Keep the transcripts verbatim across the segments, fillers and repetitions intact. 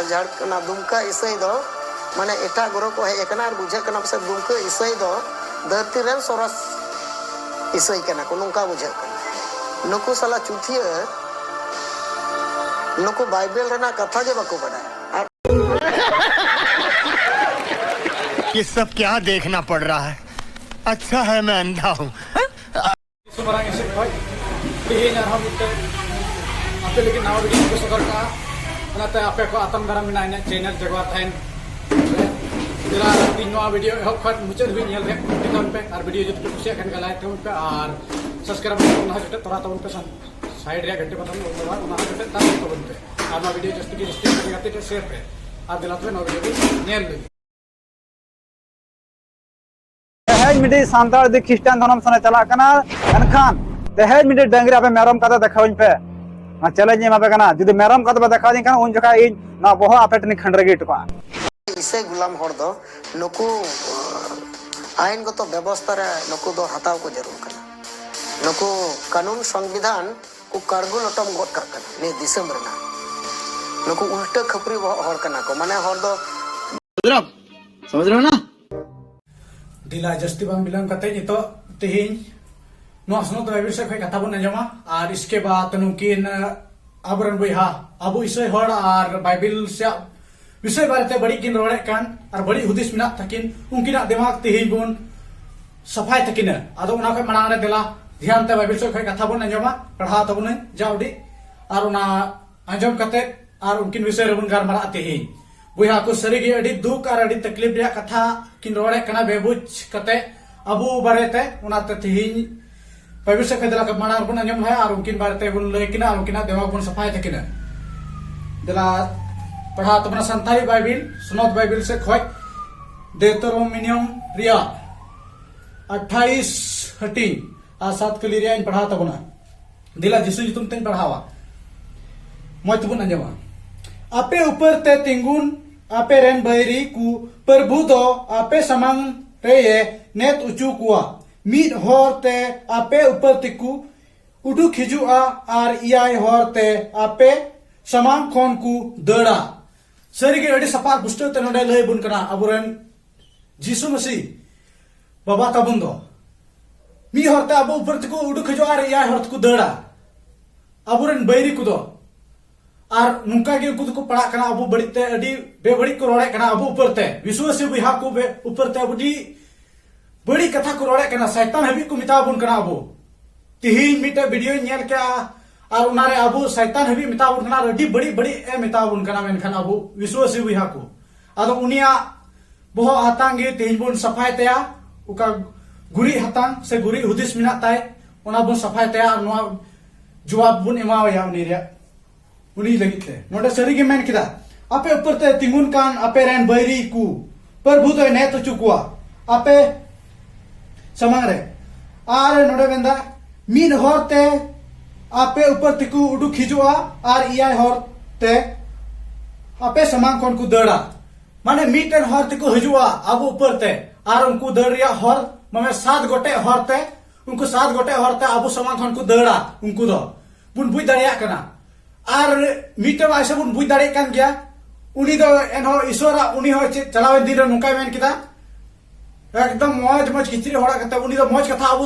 ᱡᱷᱟᱲ-, ᱚᱱᱟ ᱫᱩᱢᱠᱟ ᱤᱥᱟᱹᱭ ᱫᱚ ᱢᱟᱱᱮ ᱮᱴᱟᱜ ᱜᱨᱚᱦᱚ ᱠᱚ ᱦᱮᱡ ᱟᱠᱟᱱᱟ ᱟᱨ ᱵᱩᱡᱷᱟᱹᱜ ᱠᱟᱱᱟ ᱯᱟᱥᱮ ᱫᱩᱢᱠᱟ ᱤᱥᱟᱹᱭ ᱫᱚ ᱫᱷᱟᱹᱨᱛᱤ ᱨᱮᱱ ᱥᱚᱨᱚᱥ ᱤᱥᱟᱹᱭ ᱠᱟᱱᱟ ᱠᱚ, ᱱᱚᱝᱠᱟ ᱵᱩᱡᱷᱟᱹᱜ ᱠᱟᱱᱟ᱾ ᱱᱩᱠᱩ ᱥᱟᱞᱟ ᱪᱩᱛᱷᱤᱭᱟᱹ, ᱱᱩᱠᱩ ᱵᱟᱭᱵᱮᱞ ᱨᱮᱱᱟᱜ ᱠᱟᱛᱷᱟ ᱜᱮ ᱵᱟᱠᱚ ᱵᱟᱰᱟᱭᱟ᱾ ᱟᱨ ये सब क्या देखना पड़ रहा है? अच्छा है मैं अंधा हूँ। ᱥᱩᱢᱟᱨᱟᱝ ᱤᱥᱤᱱ ᱠᱷᱚᱡ ᱛᱮᱦᱮᱧ ᱟᱨᱦᱚᱸ ᱢᱤᱫᱴᱮᱱ ᱟᱯᱮ ᱞᱟᱹᱜᱤᱫ ᱱᱟᱣᱟ video ᱠᱚ ᱥᱚᱫᱚᱨ ᱠᱟᱜᱼᱟ᱾ ᱚᱱᱟᱛᱮ ᱟᱯᱮ ᱠᱚ ᱟᱛᱟᱝ ᱫᱟᱨᱟᱢ ᱢᱮᱱᱟᱜᱼᱟ ᱤᱧᱟᱹᱜ channel ᱡᱟᱜᱣᱟᱨ ᱛᱟᱦᱮᱱ ᱨᱮ᱾ ᱫᱮᱞᱟ ᱤᱧ ᱱᱚᱣᱟ video ᱮᱦᱚᱵ ᱠᱷᱚᱱ ᱢᱩᱪᱟᱹᱫ ᱫᱷᱟᱹᱵᱤᱡ ᱧᱮᱞ ᱨᱮᱭᱟᱜ ᱠᱩᱨᱩᱢᱩᱴᱩ ᱛᱟᱵᱚᱱ ᱯᱮ ᱟᱨ video ᱡᱩᱫᱤ ᱯᱮ ᱠᱩᱥᱤᱭᱟᱜ ᱠᱷᱟᱱ like ᱛᱟᱵᱚᱱ ᱯᱮ ᱟᱨ subscribe ᱚᱱᱟ ᱦᱚᱸ ᱡᱚᱴᱮᱫ ᱛᱚᱨᱟ ᱛᱟᱵᱚᱱ ᱯᱮ, side ᱨᱮᱭᱟᱜ ᱜᱷᱟᱱᱴᱤ ᱵᱟᱴᱚᱱ ᱚᱱᱟ ᱦᱚᱸ ᱡᱚᱴᱮᱫ ᱛᱟᱵᱚᱱ ᱯᱮ᱾ ᱟᱨ ᱱᱚᱣᱟ video ᱡᱟᱹᱥᱛᱤ ᱠᱮ ᱡᱟᱹᱥᱛᱤ ᱜᱟᱛᱮ ᱜᱟᱛᱮ ᱴᱷᱮᱱ share ᱯᱮ᱾ ᱟᱨ ᱫᱮᱞᱟ ᱛᱚᱵᱮ ᱱᱚᱣᱟ video ᱵᱚᱱ ᱧᱮᱞ ᱞᱮᱜᱮ᱾ ᱛᱮᱦᱮᱧ ᱢᱤᱫᱴᱤᱡ ᱥᱟᱱᱛᱟᱲ ᱡᱩᱫᱤ ᱠᱷᱨᱤᱥᱴᱟᱱ ᱫᱷᱚᱨᱚᱢ ᱥᱮᱱᱮ ᱪᱟᱞᱟᱜ ᱠᱟᱱᱟ, ᱮᱱᱠᱷᱟᱱ ᱛᱮᱦᱮᱧ ᱢᱤᱫᱴᱤᱡ ᱰᱟᱹᱝᱨᱤ ᱟᱯᱮ ᱢᱮᱨᱚᱢ ᱠᱟᱛᱮ ᱫᱮᱠᱷᱟᱣᱟᱹᱧ ᱯᱮ᱾ ᱚᱱᱟ challenge ᱤᱧ ᱮᱢᱟ ᱯᱮ ᱠᱟᱱᱟ᱾ ᱡᱩᱫᱤ ᱢᱮᱨᱚᱢ ᱠᱟᱛᱮ ᱯᱮ ᱫᱮᱠᱷᱟᱣᱟᱹᱧ ᱠᱷᱟᱱ, ᱩᱱ ᱡᱚᱠᱷᱟᱡ ᱤᱧ ᱱᱚᱣᱟ ᱵᱚᱦᱚᱜ ᱟᱯᱮ ᱴᱷᱮᱱᱤᱧ ᱠᱷᱟᱹᱱᱰᱨᱟᱹᱜᱤ ᱦᱚᱴᱚ ᱠᱟᱜᱼᱟ᱾ ᱤᱥᱟᱹᱭ ᱜᱩᱞᱟᱢ ᱦᱚᱲ ᱫᱚ ᱱᱩᱠᱩ, ᱟᱹ, ᱟᱭᱤᱱᱜᱚᱛᱚ ᱵᱮᱵᱚᱥᱛᱷᱟ ᱨᱮ ᱱᱩᱠᱩ ᱫᱚ ᱦᱟᱛᱟᱣ ᱠᱚ ᱡᱟᱹᱨᱩᱲ ᱠᱟᱱᱟ᱾ ᱱᱩᱠᱩ ᱠᱟᱹᱱᱩᱱ ᱥᱚᱝᱵᱤᱫᱷᱟᱱ ᱠᱚ ᱠᱟᱲᱜᱩ ᱞᱚᱴᱚᱢ ᱜᱚᱫ ᱠᱟᱜ ᱠᱟᱱᱟ ᱱᱤᱭᱟᱹ ᱫᱤᱥᱚᱢ ᱨᱮᱱᱟᱜ᱾ ᱱᱩᱠᱩ ᱩᱞᱴᱟᱹ ᱠᱷᱟᱹᱯᱨᱤ ᱵᱚᱦᱚᱜ ᱦᱚᱲ ᱠᱟᱱᱟ ᱠᱚ, ᱢᱟᱱᱮ ᱦᱚᱲ ᱫᱚ ᱥᱚᱢᱚᱡᱽ ᱨᱮᱦᱚᱸ ᱱᱟ᱾ ᱫᱮᱞᱟ ᱡᱟᱹᱥᱛᱤ ᱵᱟᱝ ᱵᱤᱞᱚᱢ ᱠᱟᱛᱮ ᱱᱤᱛᱚᱜ ᱛᱮᱦᱮᱧ ᱱᱚᱣᱟ ᱥᱚᱱᱚᱛ ᱵᱟᱭᱵᱮᱞ ᱥᱮᱫ ᱠᱷᱚᱱ ᱠᱟᱛᱷᱟ ᱵᱚᱱ ᱟᱸᱡᱚᱢᱟ, ᱟᱨ ᱤᱥᱠᱮ ᱵᱟᱫ ᱱᱩᱝᱠᱤᱱ, ᱟᱵᱚᱨᱮᱱ ᱵᱚᱭᱦᱟ, ᱟᱵᱚ ᱤᱥᱟᱹᱭ ᱦᱚᱲ ᱟᱨ ᱵᱟᱭᱵᱮᱞ ᱥᱮᱭᱟᱜ ᱵᱤᱥᱚᱭ ᱵᱟᱨᱮᱛᱮ ᱵᱟᱹᱲᱤᱡ ᱠᱤᱱ ᱨᱚᱲᱮᱫ ᱠᱟᱱ ᱟᱨ ᱵᱟᱹᱲᱤᱡ ᱦᱩᱫᱤᱥ ᱢᱮᱱᱟᱜ ᱛᱟᱹᱠᱤᱱ, ᱩᱱᱠᱤᱱᱟᱜ ᱫᱤᱢᱟᱜᱽ ᱛᱮᱦᱮᱧ ᱵᱚᱱ ᱥᱟᱯᱷᱟᱭ ᱛᱟᱹᱠᱤᱱᱟ᱾ ᱟᱫᱚ ᱚᱱᱟ ᱠᱷᱚᱱ ᱢᱟᱲᱟᱝ ᱨᱮ ᱫᱮᱞᱟ ᱫᱷᱮᱭᱟᱱ ᱛᱮ ᱵᱟᱭᱵᱮᱞ ᱥᱮᱫ ᱠᱷᱚᱱ ᱠᱟᱛᱷᱟ ᱵᱚᱱ ᱟᱸᱡᱚᱢᱟ, ᱯᱟᱲᱦᱟᱣ ᱛᱟᱵᱚᱱᱟᱹᱧ ᱡᱟ ᱩᱰᱤᱡ, ᱟᱨ ᱚᱱᱟ ᱟᱸᱡᱚᱢ ᱠᱟᱛᱮ ᱟᱨ ᱩᱱᱠᱤᱱ ᱵᱤᱥᱚᱭ ᱨᱮᱵᱚᱱ ᱜᱟᱞᱢᱟᱨᱟᱜᱼᱟ ᱛᱮᱦᱮᱧ᱾ ᱵᱚᱭᱦᱟ ᱠᱚ, ᱥᱟᱹᱨᱤᱜᱮ ᱟᱹᱰᱤ ᱫᱩᱠ ᱟᱨ ᱟᱹᱰᱤ ᱛᱟᱠᱞᱤᱯ ᱨᱮᱭᱟᱜ ᱠᱟᱛᱷᱟ ᱠᱤᱱ ᱨᱚᱲᱮᱫ ᱠᱟᱱᱟ ᱵᱮᱵᱩᱡᱽ ᱠᱟᱛᱮ ᱟᱵᱚ ᱵᱟᱨᱮᱛᱮ᱾ ᱚᱱᱟᱛᱮ ᱛᱮᱦᱮᱧ ᱵᱟᱭᱵᱮᱞ ᱥᱮᱫ ᱠᱷᱚᱱ ᱫᱮᱞᱟ ᱢᱟᱲᱟᱝ ᱨᱮᱵᱚᱱ ᱟᱸᱡᱚᱢ ᱞᱟᱦᱟᱭᱟ ᱟᱨ ᱩᱱᱠᱤᱱ ᱵᱟᱨᱮᱛᱮ ᱵᱚᱱ ᱞᱟᱹᱭ ᱠᱤᱱᱟ ᱟᱨ ᱩᱱᱠᱤᱱᱟᱜ ᱫᱮᱣᱟ ᱵᱚᱱ ᱥᱟᱯᱷᱟᱭ ᱛᱟᱹᱠᱤᱱᱟ᱾ ᱫᱮᱞᱟ ᱯᱟᱲᱦᱟᱣ ᱛᱟᱵᱚᱱᱟ ᱥᱟᱱᱛᱟᱲᱤ ᱵᱟᱭᱵᱮᱞ, ᱥᱚᱱᱚᱛ ᱵᱟᱭᱵᱮᱞ ᱥᱮᱫ ᱠᱷᱚᱱ ᱰᱮᱛᱚᱨᱚᱢᱤᱱᱤᱭᱚᱢ ᱨᱮᱭᱟᱜ ᱟᱴᱷᱟᱭᱤᱥ ᱦᱟᱹᱴᱤᱧ ᱟᱨ ᱥᱟᱛ ᱠᱟᱹᱞᱤ ᱨᱮᱭᱟᱜ ᱤᱧ ᱯᱟᱲᱦᱟᱣ ᱛᱟᱵᱚᱱᱟ᱾ ᱫᱮᱞᱟ ᱡᱤᱥᱩ ᱧᱩᱛᱩᱢ ᱛᱮᱧ ᱯᱟᱲᱦᱟᱣᱟ, ᱢᱚᱡᱽ ᱛᱮᱵᱚᱱ ᱟᱸᱡᱚᱢᱟ᱾ ᱟᱯᱮ ᱩᱯᱟᱹᱨ ᱛᱮ ᱛᱤᱸᱜᱩᱱ ᱟᱯᱮ ᱨᱮᱱ ᱵᱟᱹᱭᱨᱤ ᱠᱚ ᱯᱨᱚᱵᱷᱩ ᱫᱚ ᱟᱯᱮ ᱥᱟᱢᱟᱝ ᱨᱮᱭᱮ ᱱᱮᱛ ᱚᱪᱚ ᱠᱚᱣᱟ᱾ ᱢᱤᱫ ᱦᱚᱨ ᱛᱮ ᱟᱯᱮ ᱩᱯᱟᱹᱨ ᱛᱮᱠᱚ ᱩᱰᱩᱠ ᱦᱤᱡᱩᱜᱼᱟ ᱟᱨ ᱮᱭᱟᱭ ᱦᱚᱨ ᱛᱮ ᱟᱯᱮ ᱥᱟᱢᱟᱝ ᱠᱷᱚᱱ ᱠᱚ ᱫᱟᱹᱲᱟ᱾ ᱥᱟᱹᱨᱤᱜᱮ ᱟᱹᱰᱤ ᱥᱟᱯᱷᱟ ᱯᱩᱥᱴᱟᱹᱣ ᱛᱮ ᱱᱚᱰᱮ ᱞᱟᱹᱭ ᱟᱵᱚᱱ ᱠᱟᱱᱟ ᱟᱵᱚᱨᱮᱱ ᱡᱤᱥᱩ ᱢᱟᱹᱥᱤ ᱵᱟᱵᱟ ᱛᱟᱵᱚᱱ ᱫᱚ᱾ ᱢᱤᱫ ᱦᱚᱨ ᱛᱮ ᱟᱵᱚ ᱩᱯᱚᱨ ᱛᱮᱠᱚ ᱩᱰᱩᱠ ᱦᱤᱡᱩᱜᱼᱟ ᱟᱨ ᱮᱭᱟᱭ ᱦᱚᱨ ᱛᱮᱠᱚ ᱫᱟᱹᱲᱟ, ᱟᱵᱚᱨᱮᱱ ᱵᱟᱹᱭᱨᱤ ᱠᱚᱫᱚ᱾ ᱟᱨ ᱱᱚᱝᱠᱟ ᱜᱮ ᱩᱱᱠᱩ ᱫᱚᱠᱚ ᱯᱟᱲᱟᱜ ᱠᱟᱱᱟ ᱟᱵᱚ ᱵᱟᱹᱲᱤᱡ ᱛᱮ, ᱟᱹᱰᱤ ᱵᱮᱵᱟᱹᱲᱤᱡ ᱠᱚ ᱨᱚᱲᱮᱫ ᱠᱟᱱᱟ ᱟᱵᱚ ᱩᱯᱚᱨ ᱛᱮ, ᱵᱤᱥᱣᱟᱥᱤ ᱵᱚᱭᱦᱟ ᱠᱚ ᱵᱮ-, ᱩᱯᱚᱨ ᱛᱮ ᱟᱹᱰᱤ ᱵᱟᱹᱲᱤᱡ ᱠᱟᱛᱷᱟ ᱠᱚ ᱨᱚᱲᱮᱫ ᱠᱟᱱᱟ, ᱥᱟᱭᱛᱟᱱ ᱦᱟᱹᱵᱤᱡ ᱠᱚ ᱢᱮᱛᱟ ᱵᱚᱱ ᱠᱟᱱᱟ ᱟᱵᱚ᱾ ᱛᱤᱦᱤᱧ ᱢᱤᱫᱴᱮᱡ ᱵᱷᱤᱰᱤᱭᱳᱧ ᱧᱮᱞ ᱠᱮᱜᱼᱟ, ᱟᱨ ᱚᱱᱟᱨᱮ ᱟᱵᱚ ᱥᱟᱭᱛᱟᱱ ᱦᱟᱹᱵᱤᱡ ᱢᱮᱛᱟ ᱵᱚᱱ ᱠᱟᱱᱟ, ᱟᱹᱰᱤ ᱵᱟᱹᱲᱤᱡ ᱵᱟᱹᱲᱤᱡ ᱮ ᱢᱮᱛᱟ ᱵᱚᱱ ᱠᱟᱱᱟ, ᱢᱮᱱᱠᱷᱟᱱ ᱟᱵᱚ ᱵᱤᱥᱣᱟᱥᱤ ᱵᱚᱭᱦᱟ ᱠᱚ᱾ ᱟᱫᱚ ᱩᱱᱤᱭᱟᱜ ᱵᱚᱦᱚᱜ ᱦᱟᱛᱟᱝ ᱜᱮ ᱛᱤᱦᱤᱧ ᱵᱚᱱ ᱥᱟᱯᱷᱟᱭ ᱛᱟᱭᱟ, ᱚᱠᱟ ᱜᱩᱨᱤᱡ ᱦᱟᱛᱟᱝ ᱥᱮ ᱜᱩᱨᱤᱡ ᱦᱩᱫᱤᱥ ᱢᱮᱱᱟᱜ ᱛᱟᱭ, ᱚᱱᱟ ᱵᱚᱱ ᱥᱟᱯᱷᱟᱭ ᱛᱟᱭᱟ, ᱟᱨ ᱱᱚᱣᱟ ᱡᱚᱵᱟᱵ ᱵᱚᱱ ᱮᱢᱟᱣᱟᱭᱟ ᱩᱱᱤ ᱨᱮᱭᱟᱜ᱾ ᱩᱱᱤ ᱞᱟᱹᱜᱤᱫ ᱛᱮ ᱱᱚᱰᱮ ᱥᱟᱹᱨᱤ ᱜᱮ ᱢᱮᱱ ᱠᱮᱫᱟ, ᱟᱯᱮ ᱩᱯᱚᱨ ᱛᱮ ᱛᱤᱸᱜᱩᱱ ᱠᱟᱱ ᱟᱯᱮ ᱨᱮᱱ ᱵᱟᱹᱭᱨᱤ ᱠᱚ ᱯᱨᱚᱵᱷᱩ ᱫᱚᱭ ᱱᱮᱛ ᱦᱚᱪᱚ ᱠᱚᱣᱟ ᱟᱯᱮ ᱥᱟᱢᱟᱝ ᱨᱮ᱾ ᱟᱨ ᱱᱚᱰᱮ ᱢᱮᱱᱫᱟ, ᱢᱤᱫ ᱦᱚᱨ ᱛᱮ ᱟᱯᱮ ᱩᱯᱚᱨ ᱛᱮᱠᱚ ᱩᱰᱩᱠ ᱦᱤᱡᱩᱜᱼᱟ ᱟᱨ ᱮᱭᱟᱭ ᱦᱚᱨ ᱛᱮ ᱟᱯᱮ ᱥᱟᱢᱟᱝ ᱠᱷᱚᱱ ᱠᱚ ᱫᱟᱹᱲᱟ᱾ ᱢᱟᱱᱮ ᱢᱤᱫᱴᱮᱱ ᱦᱚᱨ ᱛᱮᱠᱚ ᱦᱤᱡᱩᱜᱼᱟ ᱟᱵᱚ ᱩᱯᱚᱨ ᱛᱮ, ᱟᱨ ᱩᱱᱠᱩ ᱫᱟᱹᱲ ᱨᱮᱭᱟᱜ ᱦᱚᱨ, ᱢᱟᱱᱮ ᱥᱟᱛ ᱜᱚᱴᱮᱡ ᱦᱚᱨ ᱛᱮ, ᱩᱱᱠᱩ ᱥᱟᱛ ᱜᱚᱴᱮᱡ ᱦᱚᱨ ᱛᱮ ᱟᱵᱚ ᱥᱟᱢᱟᱝ ᱠᱷᱚᱱ ᱠᱚ ᱫᱟᱹᱲᱟ᱾ ᱩᱱᱠᱩ ᱫᱚ ᱵᱚᱱ ᱵᱩᱡᱽ ᱫᱟᱲᱮᱭᱟᱜ ᱠᱟᱱᱟ᱾ ᱟᱨ ᱢᱤᱫᱴᱮᱱ ᱟᱭᱥᱟ ᱵᱚᱱ ᱵᱩᱡᱽ ᱫᱟᱲᱮᱭᱟᱜ ᱠᱟᱱ ᱜᱮᱭᱟ, ᱩᱱᱤ ᱫᱚ ᱮᱱᱦᱚᱸ ᱤᱥᱚᱨᱟᱜ, ᱩᱱᱤ ᱦᱚᱸ ᱪᱮᱫ ᱪᱟᱞᱟᱣᱮᱱ ᱫᱤᱱ ᱨᱮ ᱱᱚᱝᱠᱟᱭ ᱢᱮᱱ ᱠᱮᱫᱟ, ᱮᱠᱫᱚᱢ ᱢᱚᱡᱽ ᱢᱚᱡᱽ ᱠᱤᱪᱨᱤᱡ ᱦᱚᱲᱟᱜ ᱠᱟᱛᱮ ᱩᱱᱤ ᱫᱚ ᱢᱚᱡᱽ ᱠᱟᱛᱷᱟ ᱟᱵᱚ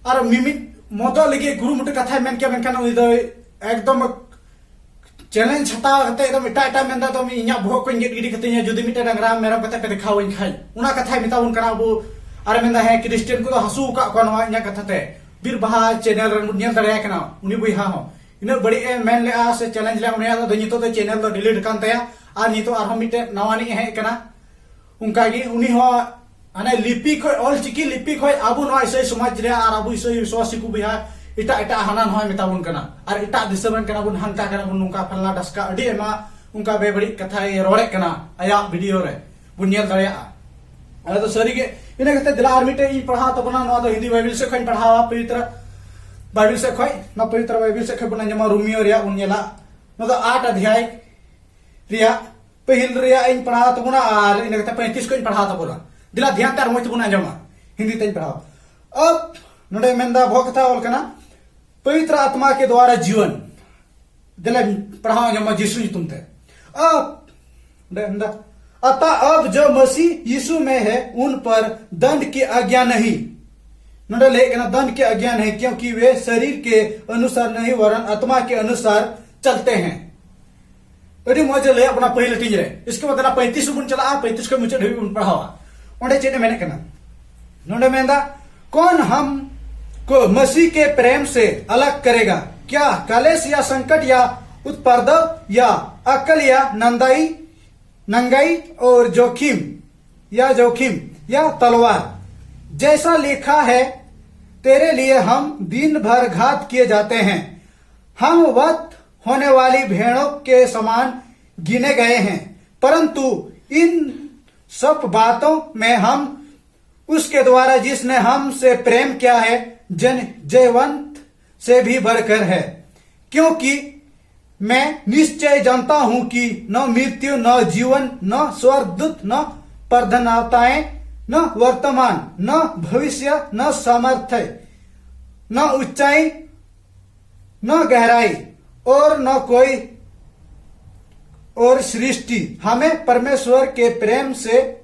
ᱟᱨ ᱢᱤᱢᱤᱫ ᱢᱚᱫᱚᱜ ᱞᱟᱹᱜᱤᱫ ᱠᱩᱨᱩᱢᱩᱴᱩ ᱠᱟᱛᱷᱟᱭ ᱢᱮᱱ ᱠᱮᱭᱟ, ᱢᱮᱱᱠᱷᱟᱱ ᱩᱱᱤ ᱫᱚ ᱮᱠᱫᱚᱢ ᱪᱮᱞᱮᱧᱡᱽ ᱦᱟᱛᱟᱣ ᱠᱟᱛᱮ ᱮᱠᱫᱚᱢ ᱮᱴᱟᱜ ᱮᱴᱟᱜ ᱢᱮᱱᱫᱟ, ᱮᱠᱫᱚᱢ ᱤᱧᱟᱜ ᱵᱚᱦᱚᱜ ᱠᱚᱧ ᱜᱮᱫ ᱜᱤᱰᱤ ᱠᱟᱛᱤᱧᱟ ᱡᱩᱫᱤ ᱢᱤᱫᱴᱮᱱ ᱰᱟᱝᱨᱟ ᱢᱮᱨᱚᱢ ᱠᱟᱛᱮ ᱯᱮ ᱫᱮᱠᱷᱟᱣᱟᱹᱧ ᱠᱷᱟᱡ᱾ ᱚᱱᱟ ᱠᱟᱛᱷᱟᱭ ᱢᱮᱛᱟ ᱵᱚᱱ ᱠᱟᱱᱟ ᱟᱵᱚ᱾ ᱟᱨᱮ ᱢᱮᱱᱫᱟ, ᱦᱮᱸ, ᱠᱷᱨᱤᱥᱴᱤᱭᱟᱱ ᱠᱚᱫᱚ ᱦᱟᱹᱥᱩ ᱟᱠᱟᱫ ᱠᱚᱣᱟ ᱱᱚᱣᱟ ᱤᱧᱟᱹᱜ ᱠᱟᱛᱷᱟ ᱛᱮ᱾ ᱵᱤᱨ ᱵᱟᱦᱟ ᱪᱮᱱᱮᱞ ᱨᱮ ᱵᱚᱱ ᱧᱮᱞ ᱫᱟᱲᱮᱭᱟᱭ ᱠᱟᱱᱟ, ᱩᱱᱤ ᱵᱚᱭᱦᱟ ᱦᱚᱸ ᱤᱱᱟᱹᱜ ᱵᱟᱹᱲᱤᱡ ᱮ ᱢᱮᱱ ᱞᱮᱜᱼᱟ ᱥᱮ ᱪᱮᱞᱮᱧᱡᱽ ᱞᱮᱜᱼᱟ, ᱩᱱᱤᱭᱟᱜ ᱫᱚ ᱱᱤᱛᱚᱜ ᱫᱚ ᱪᱮᱱᱮᱞ ᱫᱚ ᱰᱤᱞᱤᱴ ᱟᱠᱟᱱ ᱛᱟᱭᱟ᱾ ᱟᱨ ᱱᱤᱛᱚᱜ ᱟᱨᱦᱚᱸ ᱢᱤᱫᱴᱮᱱ ᱱᱟᱣᱟᱱᱤᱡ ᱮ ᱦᱮᱡ ᱟᱠᱟᱱᱟ᱾ ᱚᱱᱠᱟᱜᱮ ᱩᱱᱤ ᱦᱚᱸ ᱦᱟᱱᱮ ᱞᱤᱯᱤ ᱠᱷᱚᱡ, ᱚᱞ ᱪᱤᱠᱤ ᱞᱤᱯᱤ ᱠᱷᱚᱡ ᱟᱵᱚ ᱱᱚᱣᱟ ᱤᱥᱟᱹᱭ ᱥᱚᱢᱟᱡᱽ ᱨᱮ ᱟᱨ ᱟᱵᱚ ᱤᱥᱟᱹᱭ ᱵᱤᱥᱣᱟᱥᱤ ᱠᱚ ᱵᱚᱭᱦᱟ ᱮᱴᱟᱜ ᱮᱴᱟᱜ ᱦᱟᱱᱟ ᱱᱚᱣᱟᱭ ᱢᱮᱛᱟ ᱵᱚᱱ ᱠᱟᱱᱟ, ᱟᱨ ᱮᱴᱟᱜ ᱫᱤᱥᱚᱢ ᱨᱮᱱ ᱠᱟᱱᱟ ᱵᱚᱱ, ᱦᱟᱱᱠᱟ ᱠᱟᱱᱟ ᱵᱚᱱ, ᱱᱚᱝᱠᱟ ᱯᱷᱟᱞᱱᱟ ᱰᱷᱟᱥᱠᱟ, ᱟᱹᱰᱤ ᱟᱭᱢᱟ ᱚᱱᱠᱟ ᱵᱮᱵᱟᱹᱲᱤᱡ ᱠᱟᱛᱷᱟᱭ ᱨᱚᱲᱮᱫ ᱠᱟᱱᱟ ᱟᱭᱟᱜ ᱵᱷᱤᱰᱤᱭᱳ ᱨᱮ, ᱵᱚᱱ ᱧᱮᱞ ᱫᱟᱲᱮᱭᱟᱜᱼᱟ᱾ ᱟᱞᱮ ᱫᱚ ᱥᱟᱹᱨᱤᱜᱮ᱾ ᱤᱱᱟᱹ ᱠᱟᱛᱮ ᱫᱮᱞᱟ ᱟᱨ ᱢᱤᱫᱴᱮᱡ ᱤᱧ ᱯᱟᱲᱦᱟᱣ ᱛᱟᱵᱚᱱᱟ, ᱱᱚᱣᱟ ᱫᱚ ᱦᱤᱱᱫᱤ ᱵᱟᱭᱵᱮᱞ ᱥᱮᱫ ᱠᱷᱚᱡ ᱤᱧ ᱯᱟᱲᱦᱟᱣᱟ, ᱯᱚᱵᱤᱛᱨᱟ ᱵᱟᱭᱵᱮᱞ ᱥᱮᱫ ᱠᱷᱚᱡ, ᱱᱚᱣᱟ ᱯᱚᱵᱤᱛᱨᱟ ᱵᱟᱭᱵᱮᱞ ᱥᱮᱫ ᱠᱷᱚᱡ ᱵᱚᱱ ᱟᱸᱡᱚᱢᱟ, ᱨᱳᱢᱤᱭᱳ ᱨᱮᱭᱟᱜ ᱵᱚᱱ ᱧᱮᱞᱟ᱾ ᱱᱚᱣᱟ ᱫᱚ ᱟᱴ ᱚᱫᱷᱭᱟᱭ ᱨᱮᱭᱟᱜ ᱯᱟᱹᱦᱤᱞ ᱨᱮᱭᱟᱜ ᱤᱧ ᱯᱟᱲᱦᱟᱣ ᱛᱟᱵᱚᱱᱟ, ᱟᱨ ᱤᱱᱟᱹ ᱠᱟᱛᱮ ᱯᱚᱸᱭᱛᱨᱤᱥ ᱠᱚᱧ ᱯᱟᱲᱦᱟᱣ ᱛᱟᱵᱚᱱᱟ᱾ ᱫᱮᱞᱟ ᱫᱷᱮᱭᱟᱱ ᱛᱮ ᱟᱨ ᱢᱚᱡᱽ ᱛᱮᱵᱚᱱ ᱟᱸᱡᱚᱢᱟ, ᱦᱤᱱᱫᱤ ᱛᱮᱧ ᱯᱟᱲᱦᱟᱣ᱾ ᱟᱵ ᱱᱚᱰᱮ ᱢᱮᱱᱫᱟ, ᱵᱚᱦᱚᱜ ᱠᱟᱛᱷᱟ ᱚᱞ ᱠᱟᱱᱟ, ᱯᱚᱵᱤᱛᱨᱟ ᱟᱛᱢᱟ ᱠᱮ ᱫᱣᱟᱨᱟ ᱡᱤᱣᱚᱱ᱾ ᱫᱮᱞᱟ ᱯᱟᱲᱦᱟᱣ ᱟᱸᱡᱚᱢᱟ ᱡᱤᱥᱩ ᱧᱩᱛᱩᱢ ᱛᱮ᱾ ᱟᱵ ᱚᱸᱰᱮ ᱢᱮᱱᱫᱟ, अतः अब जो मसीह यीशु में है, उन पर दंड की आज्ञा नहीं। ᱱᱚᱰᱮ ᱞᱟᱹᱭ ᱠᱟᱱᱟ, दंड की आज्ञा नहीं, क्योंकि वे शरीर के अनुसार नहीं, वरन आत्मा के अनुसार चलते हैं। ᱟᱹᱰᱤ ᱢᱚᱡᱽ ᱮ ᱞᱟᱹᱭᱟᱜ ᱵᱚᱱᱟ ᱯᱟᱹᱦᱤᱞ ᱦᱟᱹᱴᱤᱧ ᱨᱮ᱾ ᱤᱥᱠᱮ ᱵᱟᱫ ᱚᱱᱟ ᱯᱮᱸᱛᱤᱥ ᱵᱚᱱ ᱪᱟᱞᱟᱜᱼᱟ, ᱯᱮᱸᱛᱤᱥ ᱠᱷᱚᱱ ᱢᱩᱪᱟᱹᱫ ᱫᱷᱟᱹᱵᱤᱡ ᱵᱚᱱ ᱯᱟᱲᱦᱟᱣᱟ᱾ ᱚᱸᱰᱮ ᱪᱮᱫ ᱮ ᱢᱮᱱᱮᱫ ᱠᱟᱱᱟ? ᱱᱚᱰᱮ ᱢᱮᱱᱫᱟ, कौन हमको मसीह के प्रेम से अलग करेगा? क्या कलेश या संकट या उपद्रव या अकल या नंदाई, नंगाई और जोखिम या जोखिम या तलवार? जैसा लिखा है, तेरे लिए हम दिन भर घात किए जाते हैं, हम वध होने वाली भेड़ों के समान गिने गए हैं। परंतु इन सब बातों में हम उसके द्वारा जिसने हमसे प्रेम किया है, जन जयवंत से भी बढ़कर है। क्योंकि मैं निश्चय जानता हूं कि न मृत्यु, न जीवन, न स्वर्गदूत, न प्रार्थनाताएं, न वर्तमान, न भविष्य, न सामर्थ्य, न ऊंचाई, न गहराई, और न कोई और सृष्टि हमें परमेश्वर के प्रेम से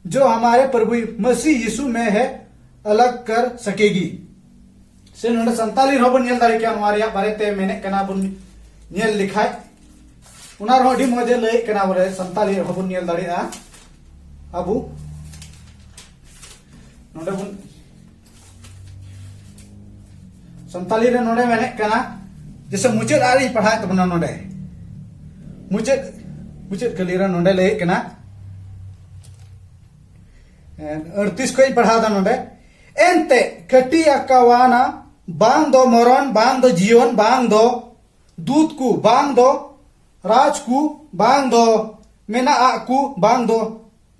जो हमारे प्रभु मसीह यीशु में है अलग कर सकेगी। ᱥᱮ ᱱᱚᱰᱮ ᱥᱟᱱᱛᱟᱞᱤ ᱨᱮᱦᱚᱸ ᱵᱚᱱ ᱧᱮᱞ ᱫᱟᱲᱮ ᱠᱮᱭᱟ, ᱱᱚᱣᱟ ᱨᱮᱭᱟᱜ ᱵᱟᱨᱮᱛᱮ ᱢᱮᱱᱮᱫ ᱠᱟᱱᱟ ᱵᱚᱱ ᱧᱮᱞ ᱞᱮᱠᱷᱟᱡ, ᱚᱱᱟ ᱨᱮᱦᱚᱸ ᱟᱹᱰᱤ ᱢᱚᱡᱽ ᱮ ᱞᱟᱹᱭᱮᱫ ᱠᱟᱱᱟ, ᱵᱚᱞᱮ ᱥᱟᱱᱛᱟᱞᱤ ᱨᱮᱦᱚᱸ ᱵᱚᱱ ᱧᱮᱞ ᱫᱟᱲᱮᱭᱟᱜᱼᱟ᱾ ᱟᱵᱚ ᱱᱚᱰᱮ ᱵᱚᱱ ᱥᱟᱱᱛᱟᱞᱤ ᱨᱮ ᱱᱚᱰᱮ ᱢᱮᱱᱮᱫ ᱠᱟᱱᱟ, ᱡᱮᱥᱮ ᱢᱩᱪᱟᱹᱫ ᱟᱨ ᱤᱧ ᱯᱟᱲᱦᱟᱣᱮᱫ ᱛᱟᱵᱚᱱᱟ ᱱᱚᱰᱮ᱾ ᱢᱩᱪᱟᱹᱫ, ᱢᱩᱪᱟᱹᱫ ᱠᱟᱹᱞᱤ ᱨᱮ ᱱᱚᱰᱮ ᱞᱟᱹᱭᱮᱫ ᱠᱟᱱᱟ, ᱮᱸ, ᱟᱹᱲᱛᱤᱥ ᱠᱷᱚᱱ ᱤᱧ ᱯᱟᱲᱦᱟᱣ ᱮᱫᱟ ᱱᱚᱰᱮ᱾ ᱮᱱᱛᱮ ᱠᱟᱹᱴᱤᱡ ᱟᱠᱟᱣᱟᱱᱟ, ᱵᱟᱝ ᱫᱚ ᱢᱚᱨᱚᱱ, ᱵᱟᱝ ᱫᱚ ᱡᱤᱭᱚᱱ, ᱵᱟᱝ ᱫᱚ ᱫᱩᱛ ᱠᱚ, ᱵᱟᱝ ᱫᱚ ᱨᱟᱡᱽ ᱠᱚ, ᱵᱟᱝ ᱫᱚ ᱢᱮᱱᱟᱜ ᱠᱚ, ᱵᱟᱝ ᱫᱚ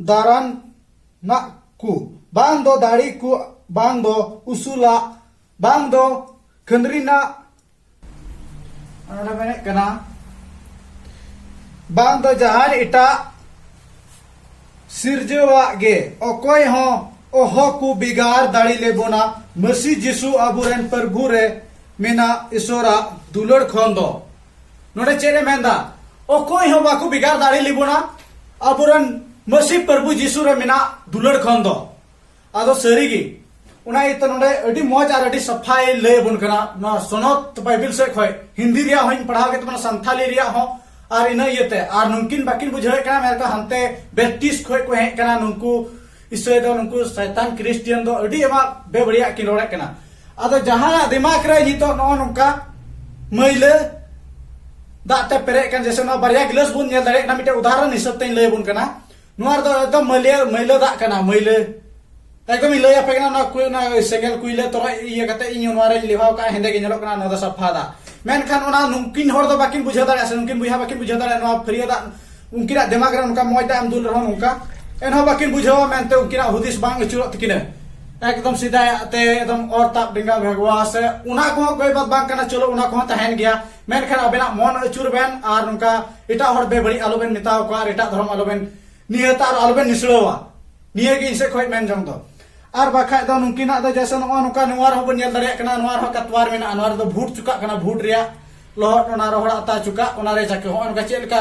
ᱫᱟᱨᱟᱱᱟᱜ ᱠᱚ, ᱵᱟᱝ ᱫᱚ ᱫᱟᱲᱮ ᱠᱚ, ᱵᱟᱝ ᱫᱚ ᱩᱥᱩᱞᱟᱜ, ᱵᱟᱝ ᱫᱚ ᱠᱷᱟᱹᱱᱨᱤᱱᱟᱜ, ᱱᱚᱰᱮ ᱢᱮᱱᱮᱫ ᱠᱟᱱᱟ, ᱵᱟᱝ ᱫᱚ ᱡᱟᱦᱟᱱ ᱮᱴᱟᱜ ᱥᱤᱨᱡᱟᱹᱣᱟᱜ ᱜᱮ, ᱚᱠᱚᱭ ᱦᱚᱸ ᱚᱦᱚ ᱠᱚ ᱵᱷᱮᱜᱟᱨ ᱫᱟᱲᱮ ᱞᱮᱵᱚᱱᱟ ᱢᱟᱹᱥᱤ ᱡᱤᱥᱩ ᱟᱵᱚᱨᱮᱱ ᱯᱨᱚᱵᱷᱩ ᱨᱮ ᱢᱮᱱᱟᱜ ᱤᱥᱚᱨᱟᱜ ᱫᱩᱞᱟᱹᱲ ᱠᱷᱚᱱ ᱫᱚ᱾ ᱱᱚᱰᱮ ᱪᱮᱫ ᱮ ᱢᱮᱱᱫᱟ? ᱚᱠᱚᱭ ᱦᱚᱸ ᱵᱟᱠᱚ ᱵᱷᱮᱜᱟᱨ ᱫᱟᱲᱮ ᱞᱮᱵᱚᱱᱟ ᱟᱵᱚᱨᱮᱱ ᱢᱟᱹᱥᱤ ᱯᱨᱚᱵᱷᱩ ᱡᱤᱥᱩ ᱨᱮ ᱢᱮᱱᱟᱜ ᱫᱩᱞᱟᱹᱲ ᱠᱷᱚᱱ ᱫᱚ᱾ ᱟᱫᱚ ᱥᱟᱹᱨᱤᱜᱮ ᱚᱱᱟ ᱤᱭᱟᱹᱛᱮ ᱱᱚᱰᱮ ᱟᱹᱰᱤ ᱢᱚᱡᱽ ᱟᱨ ᱟᱹᱰᱤ ᱥᱟᱯᱷᱟᱭ ᱞᱟᱹᱭ ᱟᱵᱚᱱ ᱠᱟᱱᱟ᱾ ᱱᱚᱣᱟ ᱥᱚᱱᱚᱛ ᱵᱟᱭᱵᱤᱞ ᱥᱮᱫ ᱠᱷᱚᱱ ᱦᱤᱱᱫᱤ ᱨᱮᱭᱟᱜ ᱦᱚᱸᱧ ᱯᱟᱲᱦᱟᱣ ᱠᱮᱫ ᱛᱟᱵᱚᱱᱟ, ᱥᱟᱱᱛᱷᱟᱞᱤ ᱨᱮᱭᱟᱜ ᱦᱚᱸ᱾ ᱟᱨ ᱤᱱᱟᱹ ᱤᱭᱟᱹᱛᱮ ᱟᱨ ᱱᱩᱝᱠᱤᱱ ᱵᱟᱹᱠᱤᱱ ᱵᱩᱡᱷᱟᱹᱣᱮᱫ ᱠᱟᱱᱟ, ᱢᱮᱱᱠᱷᱟᱱ ᱦᱟᱱᱛᱮ ᱵᱮᱯᱴᱤᱥᱴ ᱠᱷᱚᱱ ᱠᱚ ᱦᱮᱡ ᱠᱟᱱᱟ ᱱᱩᱝᱠᱩ ᱤᱥᱟᱹᱭ ᱫᱚ, ᱱᱩᱠᱩ ᱥᱟᱭᱛᱟᱱ ᱠᱷᱨᱤᱥᱴᱤᱭᱟᱱ ᱫᱚ ᱟᱹᱰᱤ ᱟᱭᱢᱟ ᱵᱮᱵᱟᱹᱲᱤᱡᱟᱜ ᱠᱤᱱ ᱨᱚᱲᱮᱫ ᱠᱟᱱᱟ᱾ ᱟᱫᱚ ᱡᱟᱦᱟᱸᱭᱟᱜ ᱫᱤᱢᱟᱜᱽ ᱨᱮ ᱱᱤᱛᱚᱜ ᱱᱚᱜᱼᱚ ᱱᱚᱝᱠᱟ ᱢᱟᱹᱭᱞᱟᱹ ᱫᱟᱜ ᱛᱮ ᱯᱮᱨᱮᱡ ᱠᱟᱱ, ᱡᱮᱭᱥᱮ ᱱᱚᱣᱟ ᱵᱟᱨᱭᱟ ᱜᱤᱞᱟᱹᱥ ᱵᱚᱱ ᱧᱮᱞ ᱫᱟᱲᱮᱭᱟᱜ ᱠᱟᱱᱟ, ᱢᱤᱫᱴᱮᱱ ᱩᱫᱟᱦᱚᱨᱚᱱ ᱦᱤᱥᱟᱹᱵ ᱛᱮᱧ ᱞᱟᱹᱭ ᱟᱵᱚᱱ ᱠᱟᱱᱟ᱾ ᱱᱚᱣᱟ ᱨᱮᱫᱚ ᱮᱠᱫᱚᱢ ᱢᱟᱹᱭᱞᱟᱹ, ᱢᱟᱹᱭᱞᱟᱹ ᱫᱟᱜ ᱠᱟᱱᱟ, ᱢᱟᱹᱭᱞᱟᱹ᱾ ᱮᱠᱫᱚᱢ ᱤᱧ ᱞᱟᱹᱭ ᱟᱯᱮ ᱠᱟᱱᱟ, ᱚᱱᱟ ᱠᱩ-, ᱚᱱᱟ ᱥᱮᱸᱜᱮᱞ ᱠᱩᱭᱞᱟᱹ ᱛᱚᱨᱚᱡ ᱤᱭᱟᱹ ᱠᱟᱛᱮ ᱤᱧ ᱱᱚᱣᱟ ᱨᱮᱧ ᱞᱮᱣᱦᱟᱣ ᱠᱟᱜᱼᱟ, ᱦᱮᱸᱫᱮ ᱜᱮ ᱧᱮᱞᱚᱜ ᱠᱟᱱᱟ, ᱱᱚᱣᱟ ᱫᱚ ᱥᱟᱯᱷᱟ ᱫᱟᱜ᱾ ᱢᱮᱱᱠᱷᱟᱱ ᱚᱱᱟ ᱱᱩᱝᱠᱤᱱ ᱦᱚᱲ ᱫᱚ ᱵᱟᱹᱠᱤᱱ ᱵᱩᱡᱷᱟᱹᱣ ᱫᱟᱲᱮᱭᱟᱜᱼᱟ, ᱥᱮ ᱱᱩᱝᱠᱤᱱ ᱵᱚᱭᱦᱟ ᱵᱟᱹᱠᱤᱱ ᱵᱩᱡᱷᱟᱹᱣ ᱫᱟᱲᱮᱭᱟᱜᱼᱟ, ᱱᱚᱣᱟ ᱯᱷᱟᱹᱨᱭᱟᱹ ᱫᱟᱜ ᱩᱱᱠᱤᱱᱟᱜ ᱫᱤᱢᱟᱜᱽ ᱨᱮ ᱱᱚᱝᱠᱟ ᱢᱚᱡᱽ ᱫᱟᱜ ᱮᱢ ᱫᱩᱞ ᱨᱮᱦᱚᱸ ᱱᱚᱝᱠᱟ, ᱮᱱᱦᱚᱸ ᱵᱟᱹᱠᱤᱱ ᱵᱩᱡᱷᱟᱹᱣᱟ ᱢᱮᱱᱛᱮ ᱩᱱᱠᱤᱱᱟᱜ ᱦᱩᱫᱤᱥ ᱵᱟᱝ ᱟᱹᱪᱩᱨᱚᱜ ᱛᱟᱹᱠᱤᱱᱟ᱾ ᱮᱠᱫᱚᱢ ᱥᱤᱫᱷᱟᱭᱟᱜ ᱛᱮ ᱮᱠᱫᱚᱢ ᱚᱨ ᱛᱟᱵ ᱰᱮᱸᱜᱟ ᱵᱷᱮᱜᱣᱟ ᱥᱮ ᱚᱱᱟ ᱠᱚᱦᱚᱸ ᱠᱚᱭ ᱵᱟᱫ ᱵᱟᱝ ᱠᱟᱱᱟ, ᱪᱚᱞᱚ ᱚᱱᱟ ᱠᱚᱦᱚᱸ ᱛᱟᱦᱮᱱ ᱜᱮᱭᱟ, ᱢᱮᱱᱠᱷᱟᱱ ᱟᱵᱮᱱᱟᱜ ᱢᱚᱱ ᱟᱹᱪᱩᱨ ᱵᱮᱱ ᱟᱨ ᱱᱚᱝᱠᱟ ᱮᱴᱟᱜ ᱦᱚᱲ ᱵᱮᱵᱟᱹᱲᱤᱡ ᱟᱞᱚᱵᱮᱱ ᱢᱮᱛᱟᱣ ᱠᱚᱣᱟ ᱟᱨ ᱮᱴᱟᱜ ᱫᱷᱚᱨᱚᱢ ᱟᱞᱚᱵᱮᱱ ᱱᱤᱭᱟᱹᱛᱮ ᱟᱨ ᱟᱞᱚᱵᱮᱱ ᱱᱤᱥᱲᱟᱹᱣᱟ᱾ ᱱᱤᱭᱟᱹ ᱜᱮ ᱤᱧ ᱥᱮᱫ ᱠᱷᱚᱱ ᱢᱮᱱ ᱡᱚᱝ ᱫᱚ᱾ ᱟᱨ ᱵᱟᱠᱷᱟᱡ ᱫᱚ ᱱᱩᱠᱤᱱᱟᱜ ᱫᱚ ᱡᱮᱭᱥᱮ ᱱᱚᱜᱼᱚ ᱱᱚᱝᱠᱟ ᱱᱚᱣᱟ ᱨᱮᱦᱚᱸ ᱵᱚᱱ ᱧᱮᱞ ᱫᱟᱲᱮᱭᱟᱜ ᱠᱟᱱᱟ, ᱱᱚᱣᱟ ᱨᱮᱦᱚᱸ ᱠᱟᱛᱣᱟᱨ ᱢᱮᱱᱟᱜᱼᱟ, ᱱᱚᱣᱟ ᱨᱮᱫᱚ ᱵᱷᱩᱴ ᱪᱩᱠᱟᱜ ᱠᱟᱱᱟ, ᱵᱷᱩᱴ ᱨᱮᱭᱟᱜ ᱞᱚᱦᱚᱫ, ᱚᱱᱟ ᱨᱚᱦᱚᱲ ᱟᱛᱟ ᱪᱩᱠᱟᱜ, ᱚᱱᱟ ᱨᱮ ᱪᱟᱠᱮ ᱦᱚᱸᱜᱼᱚ ᱱᱚᱝᱠᱟ ᱪᱮᱫ ᱞᱮᱠᱟ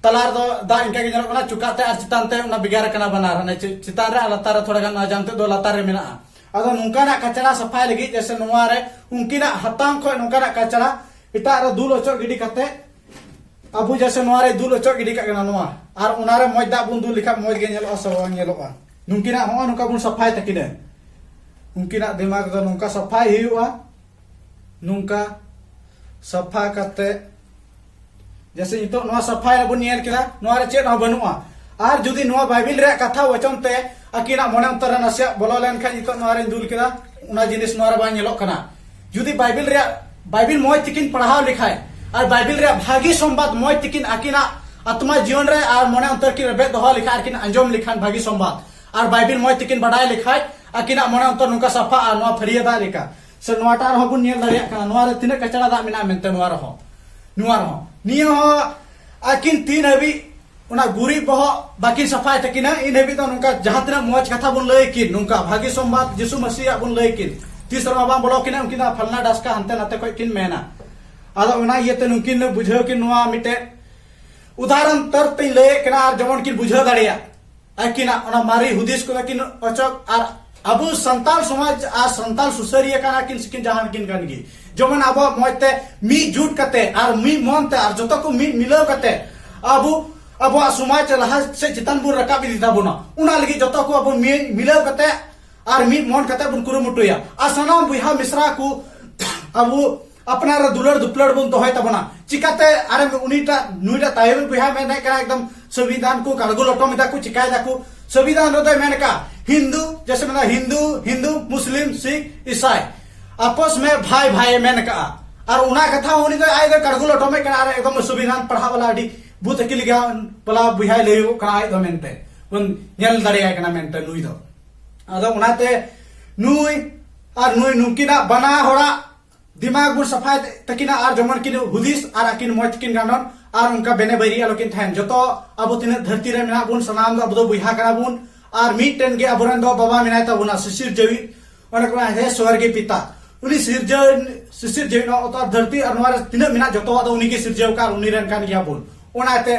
ᱛᱟᱞᱟ ᱨᱮᱫᱚ ᱫᱟᱜ ᱤᱱᱠᱟ ᱜᱮ ᱧᱮᱞᱚᱜ ᱠᱟᱱᱟ, ᱪᱩᱠᱟᱜ ᱛᱮ ᱟᱨ ᱪᱮᱛᱟᱱ ᱛᱮ ᱚᱱᱟ ᱵᱷᱮᱜᱟᱨ ᱟᱠᱟᱱᱟ ᱵᱟᱱᱟᱨ, ᱦᱟᱱᱮ ᱪᱮ-, ᱪᱮᱛᱟᱱ ᱨᱮ ᱟᱨ ᱞᱟᱛᱟᱨ ᱨᱮ ᱛᱷᱚᱲᱟ ᱜᱟᱱ, ᱚᱱᱟ ᱡᱟᱝ ᱛᱮᱫ ᱫᱚ ᱞᱟᱛᱟᱨ ᱨᱮ ᱢᱮᱱᱟᱜᱼᱟ᱾ ᱟᱫᱚ ᱱᱚᱝᱠᱟᱱᱟᱜ ᱠᱟᱪᱲᱟ ᱥᱟᱯᱷᱟᱭ ᱞᱟᱹᱜᱤᱫ ᱡᱮᱭᱥᱮ ᱱᱚᱣᱟ ᱨᱮ ᱩᱱᱠᱤᱱᱟᱜ ᱦᱟᱛᱟᱝ ᱠᱷᱚᱱ ᱱᱚᱝᱠᱟᱱᱟᱜ ᱠᱟᱪᱲᱟ ᱮᱴᱟᱜ ᱨᱮ ᱫᱩᱞ ᱚᱪᱚᱜ ᱜᱤᱰᱤ ᱠᱟᱛᱮ ᱟᱵᱚ ᱡᱮᱭᱥᱮ ᱱᱚᱣᱟ ᱨᱮ ᱫᱩᱞ ᱚᱪᱚᱜ ᱜᱤᱰᱤ ᱠᱟᱜ ᱠᱟᱱᱟ ᱱᱚᱣᱟ, ᱟᱨ ᱚᱱᱟ ᱨᱮ ᱢᱚᱡᱽ ᱫᱟᱜ ᱵᱚᱱ ᱫᱩᱞ ᱞᱮᱠᱷᱟᱱ ᱢᱚᱡᱽ ᱜᱮ ᱧᱮᱞᱚᱜᱼᱟ ᱥᱮ ᱵᱟᱝ ᱧᱮᱞᱚᱜᱼᱟ? ᱱᱩᱠᱤᱱᱟᱜ ᱦᱚᱸᱜᱼᱚ ᱱᱚᱝᱠᱟ ᱵᱚᱱ ᱥᱟᱯᱷᱟᱭ ᱛᱟᱹᱠᱤᱱᱟ᱾ ᱩᱱᱠᱤᱱᱟᱜ ᱫᱤᱢᱟᱜᱽ ᱫᱚ ᱱᱚᱝᱠᱟ ᱥᱟᱯᱷᱟᱭ ᱦᱩᱭᱩᱜᱼᱟ᱾ ᱱᱚᱝᱠᱟ ᱥᱟᱯᱷᱟ ᱠᱟᱛᱮ, ᱡᱮᱭᱥᱮ ᱱᱤᱛᱚᱜ ᱱᱚᱣᱟ ᱥᱟᱯᱷᱟᱭ ᱨᱮᱵᱚᱱ ᱧᱮᱞ ᱠᱮᱫᱟ, ᱱᱚᱣᱟ ᱨᱮ ᱪᱮᱫ ᱦᱚᱸ ᱵᱟᱹᱱᱩᱜᱼᱟ᱾ ᱟᱨ ᱡᱩᱫᱤ ᱱᱚᱣᱟ ᱵᱟᱭᱵᱤᱞ ᱨᱮᱭᱟᱜ ᱠᱟᱛᱷᱟ ᱣᱟᱪᱚᱱ ᱛᱮ ᱟᱹᱠᱤᱱᱟᱜ ᱢᱚᱱᱮ ᱚᱱᱛᱚᱨ ᱨᱮ ᱱᱟᱥᱮᱭᱟᱜ ᱵᱚᱞᱚ ᱞᱮᱱᱠᱷᱟᱱ, ᱱᱤᱛᱚᱜ ᱱᱚᱣᱟ ᱨᱮᱧ ᱫᱩᱞ ᱠᱮᱫᱟ, ᱚᱱᱟ ᱡᱤᱱᱤᱥ ᱱᱚᱣᱟ ᱨᱮ ᱵᱟᱝ ᱧᱮᱞᱚᱜ ᱠᱟᱱᱟ᱾ ᱡᱩᱫᱤ ᱵᱟᱭᱵᱤᱞ ᱨᱮᱭᱟᱜ, ᱵᱟᱭᱵᱤᱞ ᱢᱚᱡᱽ ᱛᱮᱠᱤᱱ ᱯᱟᱲᱦᱟᱣ ᱞᱮᱠᱷᱟᱡ ᱟᱨ ᱵᱟᱭᱵᱤᱞ ᱨᱮᱭᱟᱜ ᱵᱷᱟᱹᱜᱤ ᱥᱚᱢᱵᱟᱫ ᱢᱚᱡᱽ ᱛᱮᱠᱤᱱ ᱟᱹᱠᱤᱱᱟᱜ ᱟᱛᱢᱟ ᱡᱤᱭᱚᱱ ᱨᱮ ᱟᱨ ᱢᱚᱱᱮ ᱚᱱᱛᱚᱨ ᱠᱤᱱ ᱨᱮᱵᱮᱫ ᱫᱚᱦᱚ ᱞᱮᱠᱷᱟᱡ ᱟᱨ ᱠᱤᱱ ᱟᱸᱡᱚᱢ ᱞᱮᱠᱷᱟᱱ ᱵᱷᱟᱹᱜᱤ ᱥᱚᱢᱵᱟᱫ ᱟᱨ ᱵᱟᱭᱵᱤᱞ ᱢᱚᱡᱽ ᱛᱮᱠᱤᱱ ᱵᱟᱰᱟᱭ ᱞᱮᱠᱷᱟᱡ, ᱟᱹᱠᱤᱱᱟᱜ ᱢᱚᱱᱮ ᱚᱱᱛᱚᱨ ᱱᱚᱝᱠᱟ ᱥᱟᱯᱷᱟᱜᱼᱟ, ᱱᱚᱣᱟ ᱯᱷᱟᱹᱨᱭᱟᱹ ᱫᱟᱜ ᱞᱮᱠᱟ᱾ ᱥᱮ ᱱᱚᱣᱟᱴᱟᱜ ᱨᱮᱦᱚᱸ ᱵᱚᱱ ᱧᱮᱞ ᱫᱟᱲᱮᱭᱟᱜ ᱠᱟᱱᱟ, ᱱᱚᱣᱟ ᱨᱮ ᱛᱤᱱᱟᱹᱜ ᱠᱟᱪᱲᱟ ᱫᱟᱜ ᱢᱮᱱᱟᱜᱼᱟ ᱢᱮᱱᱛᱮ, ᱱᱚᱣᱟ ᱨᱮᱦᱚᱸ, ᱱᱚᱣᱟ ᱨᱮᱦᱚᱸ, ᱱᱤᱭᱟᱹ ᱦᱚᱸ ᱟᱹᱠᱤᱱ ᱛᱤᱱ ᱦᱟᱹᱵᱤᱡ ᱚᱱᱟ ᱜᱩᱨᱤᱡ ᱵᱚᱦᱚᱜ ᱵᱟᱹᱠᱤᱱ ᱥᱟᱯᱷᱟᱭ ᱛᱟᱹᱠᱤᱱᱟ, ᱤᱱ ᱦᱟᱹᱵᱤᱡ ᱫᱚ ᱱᱚᱝᱠᱟ ᱡᱟᱦᱟᱸ ᱛᱤᱱᱟᱹᱜ ᱢᱚᱡᱽ ᱠᱟᱛᱷᱟ ᱵᱚᱱ ᱞᱟᱹᱭ ᱠᱤᱱ, ᱱᱚᱝᱠᱟ ᱵᱷᱟᱹᱜᱤ ᱥᱚᱢᱵᱟᱫ ᱡᱤᱥᱩ ᱢᱟᱹᱥᱤᱭᱟᱜ ᱵᱚᱱ ᱞᱟᱹᱭ ᱠᱤᱱ, ᱛᱤᱥ ᱨᱮᱦᱚᱸ ᱵᱟᱝ ᱵᱚᱞᱚ ᱠᱤᱱᱟ, ᱩᱱᱠᱤᱱ ᱫᱚ ᱯᱷᱟᱞᱱᱟ ᱰᱟᱥᱠᱟ ᱦᱟᱱᱛᱮ ᱱᱟᱛᱮ ᱠᱷᱚᱡ ᱠᱤᱱ ᱢᱮᱱᱟ᱾ ᱟᱫᱚ ᱚᱱᱟ ᱤᱭᱟᱹᱛᱮ ᱱᱩᱠᱤᱱ ᱵᱩᱡᱷᱟᱹᱣ ᱠᱤᱱ ᱱᱚᱣᱟ ᱢᱤᱫᱴᱮᱡ ᱩᱫᱟᱦᱚᱨᱚᱱ ᱛᱚᱨ ᱛᱮᱧ ᱞᱟᱹᱭᱮᱫ ᱠᱟᱱᱟ, ᱟᱨ ᱡᱮᱢᱚᱱ ᱠᱤᱱ ᱵᱩᱡᱷᱟᱹᱣ ᱫᱟᱲᱮᱭᱟᱜ ᱟᱹᱠᱤᱱᱟᱜ ᱚᱱᱟ ᱢᱟᱨᱮ ᱦᱩᱫᱤᱥ ᱠᱚᱫᱚ ᱠᱤᱱ ᱚᱪᱚᱜ᱾ ᱟᱨ ᱟᱵᱚ ᱥᱟᱱᱛᱟᱲ ᱥᱚᱢᱟᱡᱽ ᱟᱨ ᱥᱟᱱᱛᱟᱲ ᱥᱩᱥᱟᱹᱨᱤᱭᱟᱹ ᱠᱟᱱᱟ ᱠᱤᱱ ᱥᱮ ᱠᱤᱱ ᱡᱟᱦᱟᱸ ᱠᱤᱱ ᱠᱟᱱ ᱜᱮ, ᱡᱮᱢᱚᱱ ᱟᱵᱚᱣᱟᱜ ᱢᱚᱡᱽ ᱛᱮ ᱢᱤᱫ ᱡᱩᱴ ᱠᱟᱛᱮ ᱟᱨ ᱢᱤᱫ ᱢᱚᱱ ᱛᱮ ᱟᱨ ᱡᱚᱛᱚ ᱠᱚ ᱢᱤᱫ ᱢᱤᱞᱟᱹᱣ ᱠᱟᱛᱮ ᱟᱵᱚ ᱟᱵᱚᱣᱟᱜ ᱥᱚᱢᱟᱡᱽ ᱞᱟᱦᱟ ᱥᱮᱫ ᱪᱮᱛᱟᱱ ᱵᱚᱱ ᱨᱟᱠᱟᱵ ᱤᱫᱤ ᱛᱟᱵᱚᱱᱟ᱾ ᱚᱱᱟ ᱞᱟᱹᱜᱤᱫ ᱡᱚᱛᱚ ᱠᱚ ᱟᱵᱚ ᱢᱤᱫ ᱢᱤᱞᱟᱹᱣ ᱠᱟᱛᱮ ᱟᱨ ᱢᱤᱫ ᱢᱚᱱ ᱠᱟᱛᱮ ᱵᱚᱱ ᱠᱩᱨᱩᱢᱩᱴᱩᱭᱟ᱾ ᱟᱨ ᱥᱟᱱᱟᱢ ᱵᱚᱭᱦᱟ ᱢᱤᱥᱨᱟ ᱠᱚ ᱟᱵᱚ ᱟᱯᱱᱟᱨ ᱨᱮ ᱫᱩᱞᱟᱹᱲ ᱫᱩᱯᱞᱟᱹᱲ ᱵᱚᱱ ᱫᱚᱦᱚᱭ ᱛᱟᱵᱚᱱᱟ᱾ ᱪᱤᱠᱟᱛᱮ ᱟᱨ ᱩᱱᱤᱴᱟᱜ ᱱᱩᱭᱴᱟᱜ ᱛᱟᱭᱚᱢ ᱵᱚᱭᱦᱟ ᱢᱮᱱᱮᱫ ᱠᱟᱱᱟ ᱮᱠᱫᱚᱢ ᱥᱚᱝᱵᱤᱫᱷᱟᱱ ᱠᱚ ᱠᱟᱲᱜᱩ ᱞᱚᱴᱚᱢ ᱮᱫᱟ ᱠᱚ, ᱪᱤᱠᱟᱭ ᱫᱟᱠᱚ᱾ ᱥᱚᱝᱵᱤᱫᱷᱟᱱ ᱨᱮᱫᱚᱭ ᱢᱮᱱ ᱠᱟᱜᱼᱟ ᱦᱤᱱᱫᱩ, ᱡᱮᱥᱮ ᱢᱮᱱᱟ ᱦᱤᱱᱫᱩ, ᱦᱤᱱᱫᱩ, ᱢᱩᱥᱞᱤᱢ, ᱥᱤᱠᱷ, ᱤᱥᱟᱭ ᱟᱯᱚᱥ ᱢᱮ ᱵᱷᱟᱭ ᱵᱷᱟᱭ ᱮ ᱢᱮᱱ ᱠᱟᱜᱼᱟ᱾ ᱟᱨ ᱚᱱᱟ ᱠᱟᱛᱷᱟ ᱦᱚᱸ ᱩᱱᱤ ᱫᱚ ᱟᱡ ᱫᱚ ᱠᱟᱲᱜᱩ ᱞᱚᱴᱚᱢᱮᱫ ᱠᱟᱱᱟ᱾ ᱟᱨ ᱮᱠᱫᱚᱢ ᱥᱚᱝᱵᱤᱫᱷᱟᱱ ᱯᱟᱲᱦᱟᱣ ᱵᱟᱞᱟ ᱟᱹᱰᱤ ᱵᱩᱫ ᱟᱹᱠᱤᱞ ᱜᱮᱭᱟ ᱵᱟᱞᱟ ᱵᱚᱭᱦᱟᱭ ᱞᱟᱹᱭᱚᱜ ᱠᱟᱱᱟ ᱟᱡ ᱫᱚ ᱢᱮᱱᱛᱮ ᱵᱚᱱ ᱧᱮᱞ ᱫᱟᱲᱮᱭᱟᱭ ᱠᱟᱱᱟ ᱢᱮᱱᱛᱮ ᱱᱩᱭ ᱫᱚ᱾ ᱟᱫᱚ ᱚᱱᱟᱛᱮ ᱱᱩᱭ ᱟᱨ ᱱᱩᱭ ᱱᱩᱠᱤᱱᱟᱜ ᱵᱟᱱᱟ ᱦᱚᱲᱟᱜ ᱫᱤᱢᱟᱜᱽ ᱵᱚᱱ ᱥᱟᱯᱷᱟᱭ ᱛᱟᱹᱠᱤᱱᱟ ᱟᱨ ᱡᱮᱢᱚᱱ ᱠᱤᱱ ᱦᱩᱫᱤᱥ ᱟᱨ ᱟᱹᱠᱤᱱ ᱢᱚᱡᱽ ᱛᱮᱠᱤᱱ ᱜᱟᱱᱚᱱ ᱟᱨ ᱚᱱᱠᱟ ᱵᱮᱱᱮ ᱵᱟᱹᱭᱨᱤ ᱟᱞᱚᱠᱤᱱ ᱛᱟᱦᱮᱱ᱾ ᱡᱚᱛᱚ ᱟᱵᱚ ᱛᱤᱱᱟᱹᱜ ᱫᱷᱟᱹᱨᱛᱤ ᱨᱮ ᱢᱮᱱᱟᱜ ᱵᱚᱱ ᱥᱟᱱᱟᱢ ᱫᱚ ᱟᱵᱚ ᱫᱚ ᱵᱚᱭᱦᱟ ᱠᱟᱱᱟ ᱵᱚᱱ᱾ ᱟᱨ ᱢᱤᱫᱴᱮᱱ ᱜᱮ ᱟᱵᱚᱨᱮᱱ ᱫᱚ ᱵᱟᱵᱟ ᱢᱮᱱᱟᱭ ᱛᱟᱵᱚᱱᱟ ᱥᱤᱥᱤᱨ ᱡᱟᱹᱣᱤᱡ, ᱚᱱᱮ ᱠᱚ ᱢᱮᱱᱟ ᱦᱮ ᱥᱚᱨᱜᱤ ᱯᱤᱛᱟ᱾ ᱩᱱᱤ ᱥᱤᱨᱡᱟᱹᱣ ᱥᱤᱥᱤᱨ ᱡᱟᱹᱣᱤᱡ ᱱᱚᱣᱟ ᱚᱛ ᱟᱨ ᱫᱷᱟᱹᱨᱛᱤ ᱟᱨ ᱱᱚᱣᱟ ᱨᱮ ᱛᱤᱱᱟᱹᱜ ᱢᱮᱱᱟᱜ ᱡᱚᱛᱚᱣᱟᱜ ᱫᱚ ᱩᱱᱤ ᱜᱮ ᱥᱤᱨᱡᱟᱹᱣ ᱟᱠᱟᱫ ᱟᱨ ᱩᱱᱤ ᱨᱮᱱ ᱠᱟᱱ ᱜᱮᱭᱟ ᱵᱚᱱ᱾ ᱚᱱᱟᱛᱮ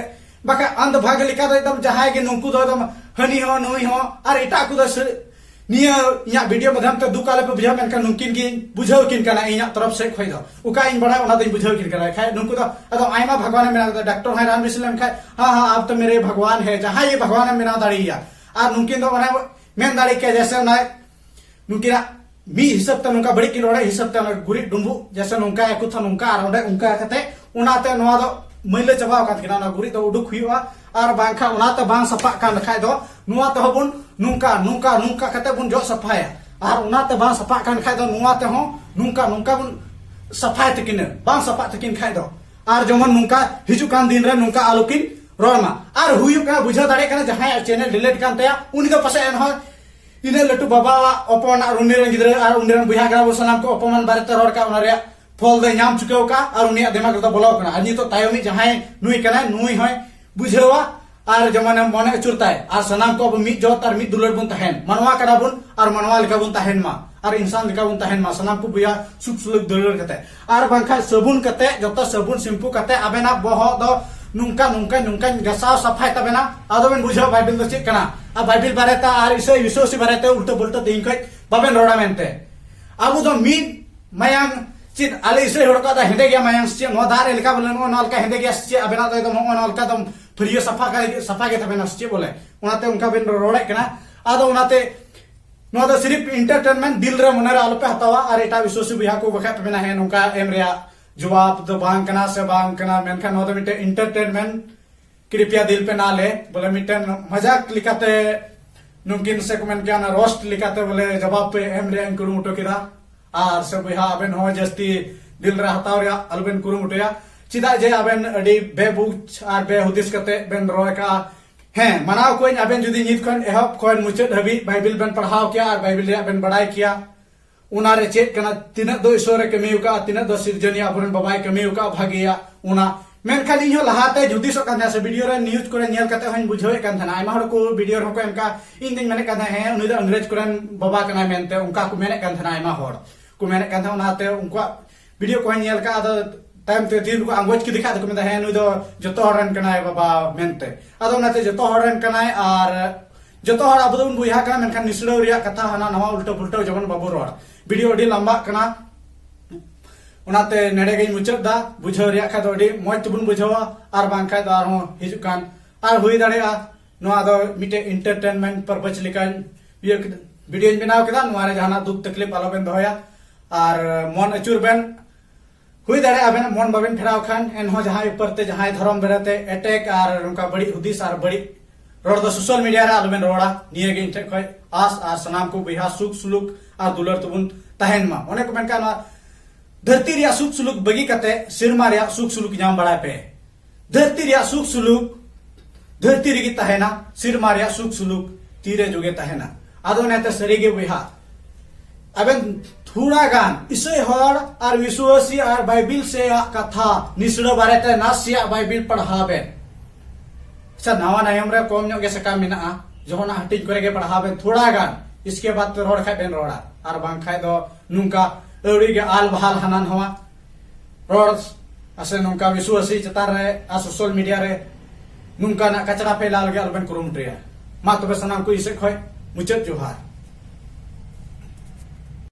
ᱵᱟᱠᱷᱟᱡ ᱟᱱᱫ ᱵᱷᱟᱜᱽ ᱞᱮᱠᱟ ᱫᱚ ᱮᱠᱫᱚᱢ ᱡᱟᱦᱟᱸᱭ ᱜᱮ ᱱᱩᱠᱩ ᱫᱚ ᱮᱠᱫᱚᱢ ᱦᱟᱹᱱᱤ ᱦᱚᱸ ᱱᱩᱭ ᱦᱚᱸ ᱟᱨ ᱮᱴᱟᱜ ᱠᱚᱫᱚ ᱥᱮ-, ᱱᱤᱭᱟᱹ ᱤᱧᱟᱹᱜ ᱵᱷᱤᱰᱤᱭᱳ ᱢᱟᱫᱽᱫᱷᱚᱢ ᱛᱮ ᱫᱩᱠ ᱟᱞᱚᱯᱮ ᱵᱩᱡᱷᱟᱹᱣ, ᱢᱮᱱᱠᱷᱟᱱ ᱱᱩᱠᱤᱱ ᱜᱤᱧ ᱵᱩᱡᱷᱟᱹᱣ ᱠᱤᱱ ᱠᱟᱱᱟ ᱤᱧᱟᱹᱜ ᱛᱚᱨᱚᱯ ᱥᱮᱫ ᱠᱷᱚᱱ ᱫᱚ᱾ ᱚᱠᱟᱧ ᱵᱟᱲᱟᱭ ᱚᱱᱟ ᱫᱚᱧ ᱵᱩᱡᱷᱟᱹᱣ ᱠᱤᱱ ᱠᱟᱱᱟ᱾ ᱠᱷᱟᱡ ᱱᱩᱠᱩ ᱫᱚ ᱟᱫᱚ ᱟᱭᱢᱟ ᱵᱷᱟᱜᱽᱣᱟᱱᱮ ᱢᱮᱱᱟᱜ ᱠᱚᱫᱟ᱾ ᱰᱟᱠᱛᱚᱨ ᱦᱚᱸᱭ ᱨᱟᱱ ᱵᱮᱥ ᱞᱮᱱᱠᱷᱟᱡ ᱦᱟᱸ ᱦᱟᱸ ᱟᱵ ᱛᱚ ᱢᱮᱨᱮ ᱵᱷᱟᱜᱽᱣᱟᱱ ᱦᱮ, ᱡᱟᱦᱟᱸᱭ ᱜᱮ ᱵᱷᱟᱜᱽᱣᱟᱱᱮ ᱵᱮᱱᱟᱣ ᱫᱟᱲᱮᱭᱟᱭᱟ᱾ ᱟᱨ ᱱᱩᱠᱤᱱ ᱫᱚ ᱚᱱᱟ ᱢᱮᱱ ᱫᱟᱲᱮ ᱠᱮᱭᱟ ᱡᱮᱥᱮ ᱚᱱᱟ ᱱᱩᱠᱤᱱᱟᱜ ᱢᱤᱫ ᱦᱤᱥᱟᱹᱵ ᱛᱮ ᱱᱚᱝᱠᱟ ᱵᱟᱹᱲᱤᱡ ᱠᱤᱱ ᱨᱚᱲᱮᱫ ᱦᱤᱥᱟᱹᱵ ᱛᱮ ᱚᱱᱟ ᱜᱩᱨᱤᱡ ᱰᱩᱸᱵᱩᱜ ᱡᱮᱥᱮ ᱱᱚᱝᱠᱟ ᱟᱠᱚ ᱛᱷᱟ ᱱᱚᱝᱠᱟ ᱟᱨ ᱚᱸᱰᱮ ᱚᱱᱠᱟ ᱠᱟᱛᱮ ᱚᱱᱟᱛᱮ ᱱᱚᱣᱟ ᱫᱚ ᱢᱟᱹᱭᱞᱟᱹ ᱪᱟᱵᱟ ᱟᱠᱟᱱ ᱛᱟᱹᱠᱤᱱᱟ᱾ ᱚᱱᱟ ᱜᱩᱨᱤᱡ ᱫᱚ ᱩᱰᱩᱠ ᱦᱩᱭᱩᱜᱼᱟ᱾ ᱟᱨ ᱵᱟᱝᱠᱷᱟᱱ ᱚᱱᱟᱛᱮ ᱵᱟᱝ ᱥᱟᱯᱷᱟᱜ ᱠᱟᱱ ᱠᱷᱟᱡ ᱫᱚ ᱱᱚᱣᱟ ᱛᱮᱦᱚᱸ ᱵᱚᱱ ᱱᱚᱝᱠᱟ ᱱᱚᱝᱠᱟ ᱱᱚᱝᱠᱟ ᱠᱟᱛᱮ ᱵᱚᱱ ᱡᱚᱜ ᱥᱟᱯᱷᱟᱭᱟ᱾ ᱟᱨ ᱚᱱᱟᱛᱮ ᱵᱟᱝ ᱥᱟᱯᱷᱟᱜ ᱠᱟᱱ ᱠᱷᱟᱡ ᱫᱚ ᱱᱚᱣᱟ ᱛᱮᱦᱚᱸ ᱱᱚᱝᱠᱟ ᱱᱚᱝᱠᱟ ᱵᱚᱱ ᱥᱟᱯᱷᱟᱭ ᱛᱟᱹᱠᱤᱱᱟ᱾ ᱵᱟᱝ ᱥᱟᱯᱷᱟᱜ ᱛᱟᱹᱠᱤᱱ ᱠᱷᱟᱡ ᱫᱚ ᱟᱨ ᱡᱮᱢᱚᱱ ᱱᱚᱝᱠᱟ ᱦᱤᱡᱩᱜ ᱠᱟᱱ ᱫᱤᱱ ᱨᱮ ᱱᱚᱝᱠᱟ ᱟᱞᱚᱠᱤᱱ ᱨᱚᱲ ᱢᱟ᱾ ᱟᱨ ᱦᱩᱭᱩᱜ ᱠᱟᱱᱟ ᱵᱩᱡᱷᱟᱹᱣ ᱫᱟᱲᱮᱭᱟᱜ ᱠᱟᱱᱟ ᱡᱟᱦᱟᱸᱭᱟᱜ ᱪᱮᱱᱮᱞ ᱰᱤᱞᱤᱴ ᱠᱟᱱ ᱛᱟᱭᱟ ᱩᱱᱤ ᱫᱚ ᱯᱟᱥᱮᱡ ᱮᱱᱦᱚᱸ ᱤᱱᱟᱹ ᱞᱟᱹᱴᱩ ᱵᱟᱵᱟᱣᱟᱜ ᱦᱚᱯᱚᱱᱟᱜ ᱟᱨ ᱩᱱᱤ ᱨᱮᱱ ᱜᱤᱫᱽᱨᱟᱹ ᱟᱨ ᱩᱱᱤ ᱨᱮᱱ ᱵᱚᱭᱦᱟ ᱠᱟᱱᱟ ᱵᱚ ᱥᱟᱱᱟᱢ ᱠᱚ ᱚᱯᱚᱢᱟᱱ ᱵᱟᱨᱮᱛᱮ ᱨᱚᱲ ᱠᱟᱜ, ᱚᱱᱟ ᱨᱮᱭᱟᱜ ᱯᱷᱚᱞ ᱫᱚᱭ ᱧᱟᱢ ᱪᱩᱠᱟᱹᱣ ᱠᱟᱜ ᱟᱨ ᱩᱱᱤᱭᱟᱜ ᱫᱤᱢᱟᱜᱽ ᱨᱮᱫᱚ ᱵᱚᱞᱚ ᱠᱟᱱᱟ᱾ ᱟᱨ ᱱᱤᱛᱚᱜ ᱛᱟᱭᱚᱢᱤᱡ ᱡᱟᱦᱟᱸᱭ ᱱᱩᱭ ᱠᱟᱱᱟᱭ ᱱᱩᱭ ᱦᱚᱸᱭ ᱵᱩᱡᱷᱟᱹᱣᱟ ᱟᱨ ᱡᱮᱢᱚᱱᱮ ᱢᱚᱱᱮ ᱟᱹᱪᱩᱨ ᱛᱟᱭ ᱟᱨ ᱥᱟᱱᱟᱢ ᱠᱚ ᱟᱵᱚ ᱢᱤᱫ ᱡᱚᱛ ᱟᱨ ᱢᱤᱫ ᱫᱩᱞᱟᱹᱲ ᱵᱚᱱ ᱛᱟᱦᱮᱱ, ᱢᱟᱱᱣᱟ ᱠᱟᱱᱟ ᱵᱚᱱ ᱟᱨ ᱢᱟᱱᱣᱟ ᱞᱮᱠᱟ ᱵᱚᱱ ᱛᱟᱦᱮᱱ ᱢᱟ᱾ ᱟᱨ ᱤᱱᱥᱟᱱ ᱞᱮᱠᱟ ᱵᱚᱱ ᱛᱟᱦᱮᱱ ᱢᱟ, ᱥᱟᱱᱟᱢ ᱠᱚ ᱵᱚᱭᱦᱟ ᱥᱩᱠ ᱥᱩᱞᱩᱠ ᱫᱩᱞᱟᱹᱲ ᱠᱟᱛᱮ᱾ ᱟᱨ ᱵᱟᱝᱠᱷᱟᱱ ᱥᱟᱵᱚᱱ ᱠᱟᱛᱮ, ᱡᱚᱛᱚ ᱥᱟᱵᱚᱱ ᱥᱮᱢᱯᱩ ᱠᱟᱛᱮ ᱟᱵᱮᱱᱟᱜ ᱵᱚᱦᱚᱜ ᱫᱚ ᱱᱚᱝᱠᱟ, ᱱᱚᱝᱠᱟ, ᱱᱚᱝᱠᱟᱧ ᱜᱟᱥᱟᱣ ᱥᱟᱯᱷᱟᱭ ᱛᱟᱵᱮᱱᱟ, ᱟᱫᱚ ᱵᱮᱱ ᱵᱩᱡᱷᱟᱹᱣᱟ ᱵᱟᱭᱵᱮᱞ ᱫᱚ ᱪᱮᱫ ᱠᱟᱱᱟ᱾ ᱟᱨ ᱵᱟᱭᱵᱮᱞ ᱵᱟᱨᱮᱛᱮ ᱟᱨ ᱤᱥᱟᱹᱭ ᱵᱤᱥᱣᱟᱥᱤ ᱵᱟᱨᱮᱛᱮ ᱩᱞᱴᱟᱹ ᱯᱩᱞᱴᱟᱹ ᱛᱮᱦᱮᱧ ᱠᱷᱚᱡ ᱵᱟᱵᱮᱱ ᱨᱚᱲᱟ ᱢᱮᱱᱛᱮ᱾ ᱟᱵᱚ ᱫᱚ ᱢᱤᱫ ᱢᱟᱭᱟᱝ, ᱪᱮᱫ ᱟᱞᱮ ᱤᱥᱟᱹᱭ ᱦᱚᱲ ᱠᱚᱣᱟᱜ ᱫᱚ ᱦᱮᱸᱫᱮ ᱜᱮᱭᱟ ᱢᱟᱭᱟᱝ ᱥᱮ ᱪᱮᱫ? ᱱᱚᱣᱟ ᱫᱟᱜ ᱨᱮ ᱞᱮᱠᱟ ᱵᱚᱞᱮ ᱱᱚᱜᱼᱚ ᱱᱚᱣᱟ ᱞᱮᱠᱟ ᱦᱮᱸᱫᱮ ᱜᱮᱭᱟ ᱥᱮ ᱪᱮᱫ? ᱟᱵᱮᱱᱟᱜ ᱫᱚ ᱮᱠᱫᱚᱢ ᱱᱚᱜᱼᱚ ᱱᱚᱣᱟ ᱞᱮᱠᱟ ᱮᱠᱫᱚᱢ ᱯᱷᱟᱹᱨᱭᱟᱹ ᱥᱟᱯᱷᱟ ᱜᱮ, ᱥᱟᱯᱷᱟ ᱜᱮ ᱛᱟᱵᱮᱱᱟ ᱥᱮ ᱪᱮᱫ ᱵᱚᱞᱮ? ᱚᱱᱟᱛᱮ ᱚᱱᱠᱟ ᱵᱮᱱ ᱨᱚᱲᱮᱫ ᱠᱟᱱᱟ᱾ ᱟᱫᱚ ᱚᱱᱟᱛᱮ ᱱᱚᱣᱟ ᱫᱚ ᱥᱤᱨᱤᱯ entertainment, ᱫᱤᱞ ᱨᱮ ᱢᱚᱱᱮ ᱨᱮ ᱟᱞᱚᱯᱮ ᱦᱟᱛᱟᱣᱟ᱾ ᱟᱨ ᱮᱴᱟᱜ ᱵᱤᱥᱣᱟᱥᱤ ᱵᱚᱭᱦᱟ ᱠᱚ ᱵᱟᱠᱷᱟᱡ ᱯᱮ ᱢᱮᱱᱟ, ᱦᱮᱸ, ᱱᱚᱝᱠᱟ ᱮᱢ ᱨᱮᱭᱟᱜ ᱡᱚᱵᱟᱵ ᱫᱚ ᱵᱟᱝ ᱠᱟᱱᱟ ᱥᱮ ᱵᱟᱝ ᱠᱟᱱᱟ, ᱢᱮᱱᱠᱷᱟᱱ ᱱᱚᱣᱟ ᱫᱚ ᱢᱤᱫᱴᱮᱱ entertainment, ᱠᱨᱤᱯᱤᱭᱟ ᱫᱤᱞ ᱯᱮ ᱱᱟ ᱞᱮ, ᱵᱚᱞᱮ ᱢᱤᱫᱴᱮᱱ ᱢᱟᱡᱟᱠ ᱞᱮᱠᱟᱛᱮ ᱱᱩᱝᱠᱤᱱ ᱥᱮ ᱠᱚ ᱢᱮᱱ ᱠᱮᱭᱟ ᱚᱱᱟ roast ᱞᱮᱠᱟᱛᱮ ᱵᱚᱞᱮ ᱡᱚᱵᱟᱵ ᱯᱮ ᱮᱢ ᱨᱮᱭᱟᱜ ᱤᱧ ᱠᱩᱨᱩᱢᱩᱴᱩ ᱠᱮᱫᱟ᱾ ᱟᱨ ᱥᱮ ᱵᱚᱭᱦᱟ, ᱟᱵᱮᱱ ᱦᱚᱸ ᱡᱟᱹᱥᱛᱤ ᱫᱤᱞ ᱨᱮ ᱦᱟᱛᱟᱣ ᱨᱮᱭᱟᱜ ᱟᱞᱚᱵᱮᱱ ᱠᱩᱨᱩᱢᱩᱴᱩᱭᱟ, ᱪᱮᱫᱟᱜ ᱡᱮ ᱟᱵᱮᱱ ᱟᱹᱰᱤ ᱵᱮᱵᱩᱡᱽ ᱟᱨ ᱵᱮᱦᱩᱫᱤᱥ ᱠᱟᱛᱮ ᱵᱮᱱ ᱨᱚᱲ ᱠᱟᱜᱼᱟ᱾ ᱦᱮᱸ, ᱢᱟᱱᱟᱣ ᱠᱚᱣᱟᱧ ᱟᱵᱮᱱ ᱡᱩᱫᱤ ᱱᱤᱛ ᱠᱷᱚᱱ ᱮᱦᱚᱵ ᱠᱷᱚᱱ ᱢᱩᱪᱟᱹᱫ ᱦᱟᱹᱵᱤᱡ ᱵᱟᱭᱵᱮᱞ ᱵᱮᱱ ᱯᱟᱲᱦᱟᱣ ᱠᱮᱭᱟ ᱟᱨ ᱵᱟᱭᱵᱮᱞ ᱨᱮᱭᱟᱜ ᱵᱮᱱ ᱵᱟᱲᱟᱭ ᱠᱮᱭᱟ, ᱚᱱᱟ ᱨᱮ ᱪᱮᱫ ᱠᱟᱱᱟ, ᱛᱤᱱᱟᱹᱜ ᱫᱚ ᱤᱥᱚᱨ ᱮ ᱠᱟᱹᱢᱤ ᱟᱠᱟᱫᱼᱟ, ᱛᱤᱱᱟᱹᱜ ᱫᱚ ᱥᱤᱨᱡᱚᱱᱤᱭᱟᱹ ᱟᱵᱚᱨᱮᱱ ᱵᱟᱵᱟᱭ ᱠᱟᱹᱢᱤ ᱟᱠᱟᱫᱼᱟ ᱵᱷᱟᱜᱮᱭᱟᱜ, ᱚᱱᱟ᱾ ᱢᱮᱱᱠᱷᱟᱱ ᱤᱧ ᱦᱚᱸ ᱞᱟᱦᱟᱛᱮ ᱦᱩᱫᱤᱥᱚᱜ ᱠᱟᱱ ᱛᱟᱦᱮᱸᱱᱟ, ᱥᱮ ᱵᱷᱤᱰᱤᱭᱳ ᱨᱮ ᱱᱤᱭᱩᱡᱽ ᱠᱚᱨᱮ ᱧᱮᱞ ᱠᱟᱛᱮ ᱦᱚᱸᱧ ᱵᱩᱡᱷᱟᱹᱣᱮᱫ ᱠᱟᱱ ᱛᱟᱦᱮᱸᱱᱟ, ᱟᱭᱢᱟ ᱦᱚᱲ ᱠᱚ ᱵᱷᱤᱰᱤᱭᱳ ᱨᱮᱦᱚᱸ ᱠᱚ ᱮᱢ ᱠᱟᱜᱼᱟ, ᱤᱧ ᱫᱚᱧ ᱢᱮᱱᱮᱫ ᱠᱟᱱ ᱛᱟᱦᱮᱸᱱᱟ, ᱦᱮᱸ, ᱩᱱᱤ ᱫᱚ ᱤᱝᱨᱮᱡᱽ ᱠᱚᱨᱮᱱ ᱵᱟᱵᱟ ᱠᱟᱱᱟᱭ ᱢᱮᱱᱛᱮ, ᱚᱱᱠᱟ ᱠᱚ ᱢᱮᱱᱮᱫ ᱠᱟᱱ ᱛᱟᱦᱮᱸᱱᱟ, ᱟᱭᱢᱟ ᱦᱚᱲ ᱠᱚ ᱢᱮᱱᱮᱫ ᱠᱟᱱ ᱛᱟᱦᱮᱸᱱᱟ᱾ ᱚᱱᱟᱛᱮ ᱩᱱᱠᱩᱣᱟᱜ ᱵᱷᱤᱰᱤᱭᱳ ᱠᱚᱦᱚᱸᱧ ᱧᱮᱞ ᱠᱟᱜᱼᱟ, ᱟᱫᱚ ᱛᱟᱭᱚᱢ ᱛᱮ ᱛᱤᱱ ᱨᱮᱠᱚ ᱟᱸᱜᱚᱪ ᱠᱮᱫᱮ ᱠᱷᱟᱡ ᱫᱚᱠᱚ ᱢᱮᱱᱫᱟ, ᱦᱮᱸ, ᱱᱩᱭ ᱫᱚ ᱡᱚᱛᱚ ᱦᱚᱲ ᱨᱮᱱ ᱠᱟᱱᱟᱭ ᱵᱟᱵᱟ ᱢᱮᱱᱛᱮ᱾ ᱟᱫᱚ ᱚᱱᱟᱛᱮ ᱡᱚᱛᱚ ᱦᱚᱲ ᱨᱮᱱ ᱠᱟᱱᱟᱭ, ᱟᱨ ᱡᱚᱛᱚ ᱦᱚᱲ ᱟᱵᱚ ᱫᱚᱵᱚᱱ ᱵᱚᱭᱦᱟ ᱠᱟᱱᱟ, ᱢᱮᱱᱠᱷᱟᱱ ᱱᱤᱥᱲᱟᱹᱣ ᱨᱮᱭᱟᱜ ᱠᱟᱛᱷᱟ ᱦᱟᱱᱟ ᱱᱟᱣᱟ ᱩᱞᱴᱟᱹ ᱯᱩᱞᱴᱟᱹ ᱡᱮᱢᱚᱱ ᱵᱟᱵᱚ ᱨᱚᱲ᱾ ᱵᱷᱤᱰᱤᱭᱳ ᱟᱹᱰᱤ ᱞᱟᱢᱵᱟᱜ ᱠᱟᱱᱟ, ᱚᱱᱟᱛᱮ ᱱᱚᱰᱮ ᱜᱤᱧ ᱢᱩᱪᱟᱹᱫ ᱫᱟ᱾ ᱵᱩᱡᱷᱟᱹᱣ ᱨᱮᱭᱟᱜ ᱠᱷᱟᱡ ᱫᱚ ᱟᱹᱰᱤ ᱢᱚᱡᱽ ᱛᱮᱵᱚᱱ ᱵᱩᱡᱷᱟᱹᱣᱟ, ᱟᱨ ᱵᱟᱝᱠᱷᱟᱡ ᱫᱚ ᱟᱨᱦᱚᱸ ᱦᱤᱡᱩᱜ ᱠᱟᱱ, ᱟᱨ ᱦᱩᱭ ᱫᱟᱲᱮᱭᱟᱜᱼᱟ ᱱᱚᱣᱟ ᱫᱚ ᱢᱤᱫᱴᱮᱡ entertainment purpose ᱞᱮᱠᱟᱧ ᱤᱭᱟᱹ ᱠᱮᱫᱟ, ᱵᱷᱤᱰᱤᱭᱳᱧ ᱵᱮᱱᱟᱣ ᱠᱮᱫᱟ, ᱱᱚᱣᱟ ᱨᱮ ᱡᱟᱦᱟᱱᱟᱜ ᱫᱩᱠ ᱛᱟᱠᱞᱤᱯ ᱟᱞᱚᱵᱮᱱ ᱫᱚᱦᱚᱭᱟ, ᱟᱨ ᱢᱚᱱ ᱟᱹᱪᱩᱨ ᱵᱮᱱ᱾ ᱦᱩᱭ ᱫᱟᱲᱮᱭᱟᱜᱼᱟ ᱟᱵᱮᱱᱟᱜ ᱢᱚᱱ ᱵᱟᱵᱮᱱ ᱯᱷᱮᱨᱟᱣ ᱠᱷᱟᱱ, ᱮᱱᱦᱚᱸ ᱡᱟᱦᱟᱸᱭ ᱩᱯᱚᱨ ᱛᱮ ᱡᱟᱦᱟᱸᱭ ᱫᱷᱚᱨᱚᱢ ᱵᱮᱨᱮ ᱛᱮ attack ᱟᱨ ᱱᱚᱝᱠᱟ ᱵᱟᱹᱲᱤᱡ ᱦᱩᱫᱤᱥ ᱟᱨ ᱵᱟᱹᱲᱤᱡ ᱨᱚᱲ ᱫᱚ social media ᱨᱮ ᱟᱞᱚᱵᱮᱱ ᱨᱚᱲᱟ᱾ ᱱᱤᱭᱟᱹ ᱜᱮ ᱤᱧ ᱴᱷᱮᱡ ᱠᱷᱚᱡ ᱟᱥ, ᱟᱨ ᱥᱟᱱᱟᱢ ᱠᱚ ᱵᱚᱭᱦᱟ ᱥᱩᱠ ᱥᱩᱞᱩᱠ ᱟᱨ ᱫᱩᱞᱟᱹᱲ ᱛᱮᱵᱚᱱ ᱛᱟᱦᱮᱱ ᱢᱟ᱾ ᱚᱱᱮ ᱠᱚ ᱢᱮᱱ ᱠᱟᱜ, ᱱᱚᱣᱟ ᱫᱷᱟᱹᱨᱛᱤ ᱨᱮᱭᱟᱜ ᱥᱩᱠ ᱥᱩᱞᱩᱠ ᱵᱟᱹᱜᱤ ᱠᱟᱛᱮ ᱥᱮᱨᱢᱟ ᱨᱮᱭᱟᱜ ᱥᱩᱠ ᱥᱩᱞᱩᱠ ᱧᱟᱢ ᱵᱟᱲᱟᱭ ᱯᱮ᱾ ᱫᱷᱟᱹᱨᱛᱤ ᱨᱮᱭᱟᱜ ᱥᱩᱠ ᱥᱩᱞᱩᱠ ᱫᱷᱟᱹᱨᱛᱤ ᱨᱮᱜᱮ ᱛᱟᱦᱮᱱᱟ, ᱥᱮᱨᱢᱟ ᱨᱮᱭᱟᱜ ᱥᱩᱠ ᱥᱩᱞᱩᱠ ᱛᱤᱨᱮ ᱡᱳᱜᱮ ᱛᱟᱦᱮᱱᱟ᱾ ᱟᱫᱚ ᱚᱱᱟᱛᱮ ᱥᱟᱹᱨᱤᱜᱮ ᱵᱚᱭᱦᱟ, ᱟᱵᱮᱱ ᱛᱷᱚᱲᱟ ᱜᱟᱱ ᱤᱥᱟᱹᱭ ᱦᱚᱲ ᱟᱨ ᱵᱤᱥᱣᱟᱥᱤ ᱟᱨ ᱵᱟᱭᱵᱤᱞ ᱥᱮᱭᱟᱜ ᱠᱟᱛᱷᱟ ᱱᱤᱥᱲᱟᱹ ᱵᱟᱨᱮᱛᱮ ᱱᱟᱥᱮᱭᱟᱜ ᱵᱟᱭᱵᱤᱞ ᱯᱟᱲᱦᱟᱣ ᱵᱮᱱ᱾ ᱥᱮ ᱱᱟᱣᱟ ᱱᱟᱭᱚᱢ ᱨᱮ ᱠᱚᱢ ᱧᱚᱜ ᱜᱮ ᱥᱟᱠᱟᱢ ᱢᱮᱱᱟᱜᱼᱟ, ᱡᱚᱦᱚᱱᱟᱜ ᱦᱟᱹᱴᱤᱧ ᱠᱚᱨᱮ ᱜᱮ ᱯᱟᱲᱦᱟᱣ ᱵᱮᱱ ᱛᱷᱚᱲᱟ ᱜᱟᱱ᱾ ᱤᱥᱠᱮ ᱵᱟᱫ ᱨᱚᱲ ᱠᱷᱟᱡ ᱵᱮᱱ ᱨᱚᱲᱟ, ᱟᱨ ᱵᱟᱝᱠᱷᱟᱡ ᱫᱚ ᱱᱚᱝᱠᱟ ᱟᱹᱣᱲᱤ ᱜᱮ ᱟᱞ ᱵᱟᱦᱟᱞ ᱦᱟᱱᱟ ᱱᱟᱣᱟ ᱨᱚᱲ ᱟᱥᱮ ᱱᱚᱝᱠᱟ ᱵᱤᱥᱣᱟᱥᱤ ᱪᱮᱛᱟᱱ ᱨᱮ ᱟᱨ ᱥᱳᱥᱟᱞ ᱢᱤᱰᱤᱭᱟ ᱨᱮ ᱱᱚᱝᱠᱟᱱᱟᱜ ᱠᱟᱪᱲᱟ ᱯᱷᱮᱞᱟᱣ ᱞᱟᱹᱜᱤᱫ ᱟᱞᱚᱵᱮᱱ ᱠᱩᱨᱩᱢᱩᱴᱩᱭᱟ᱾ ᱢᱟ ᱛᱚᱵᱮ ᱥᱟᱱᱟᱢ ᱠᱚ ᱤᱧ ᱥᱮᱫ ᱠᱷᱚᱡ ᱢᱩᱪᱟᱹᱫ ᱡᱚᱦᱟᱨ᱾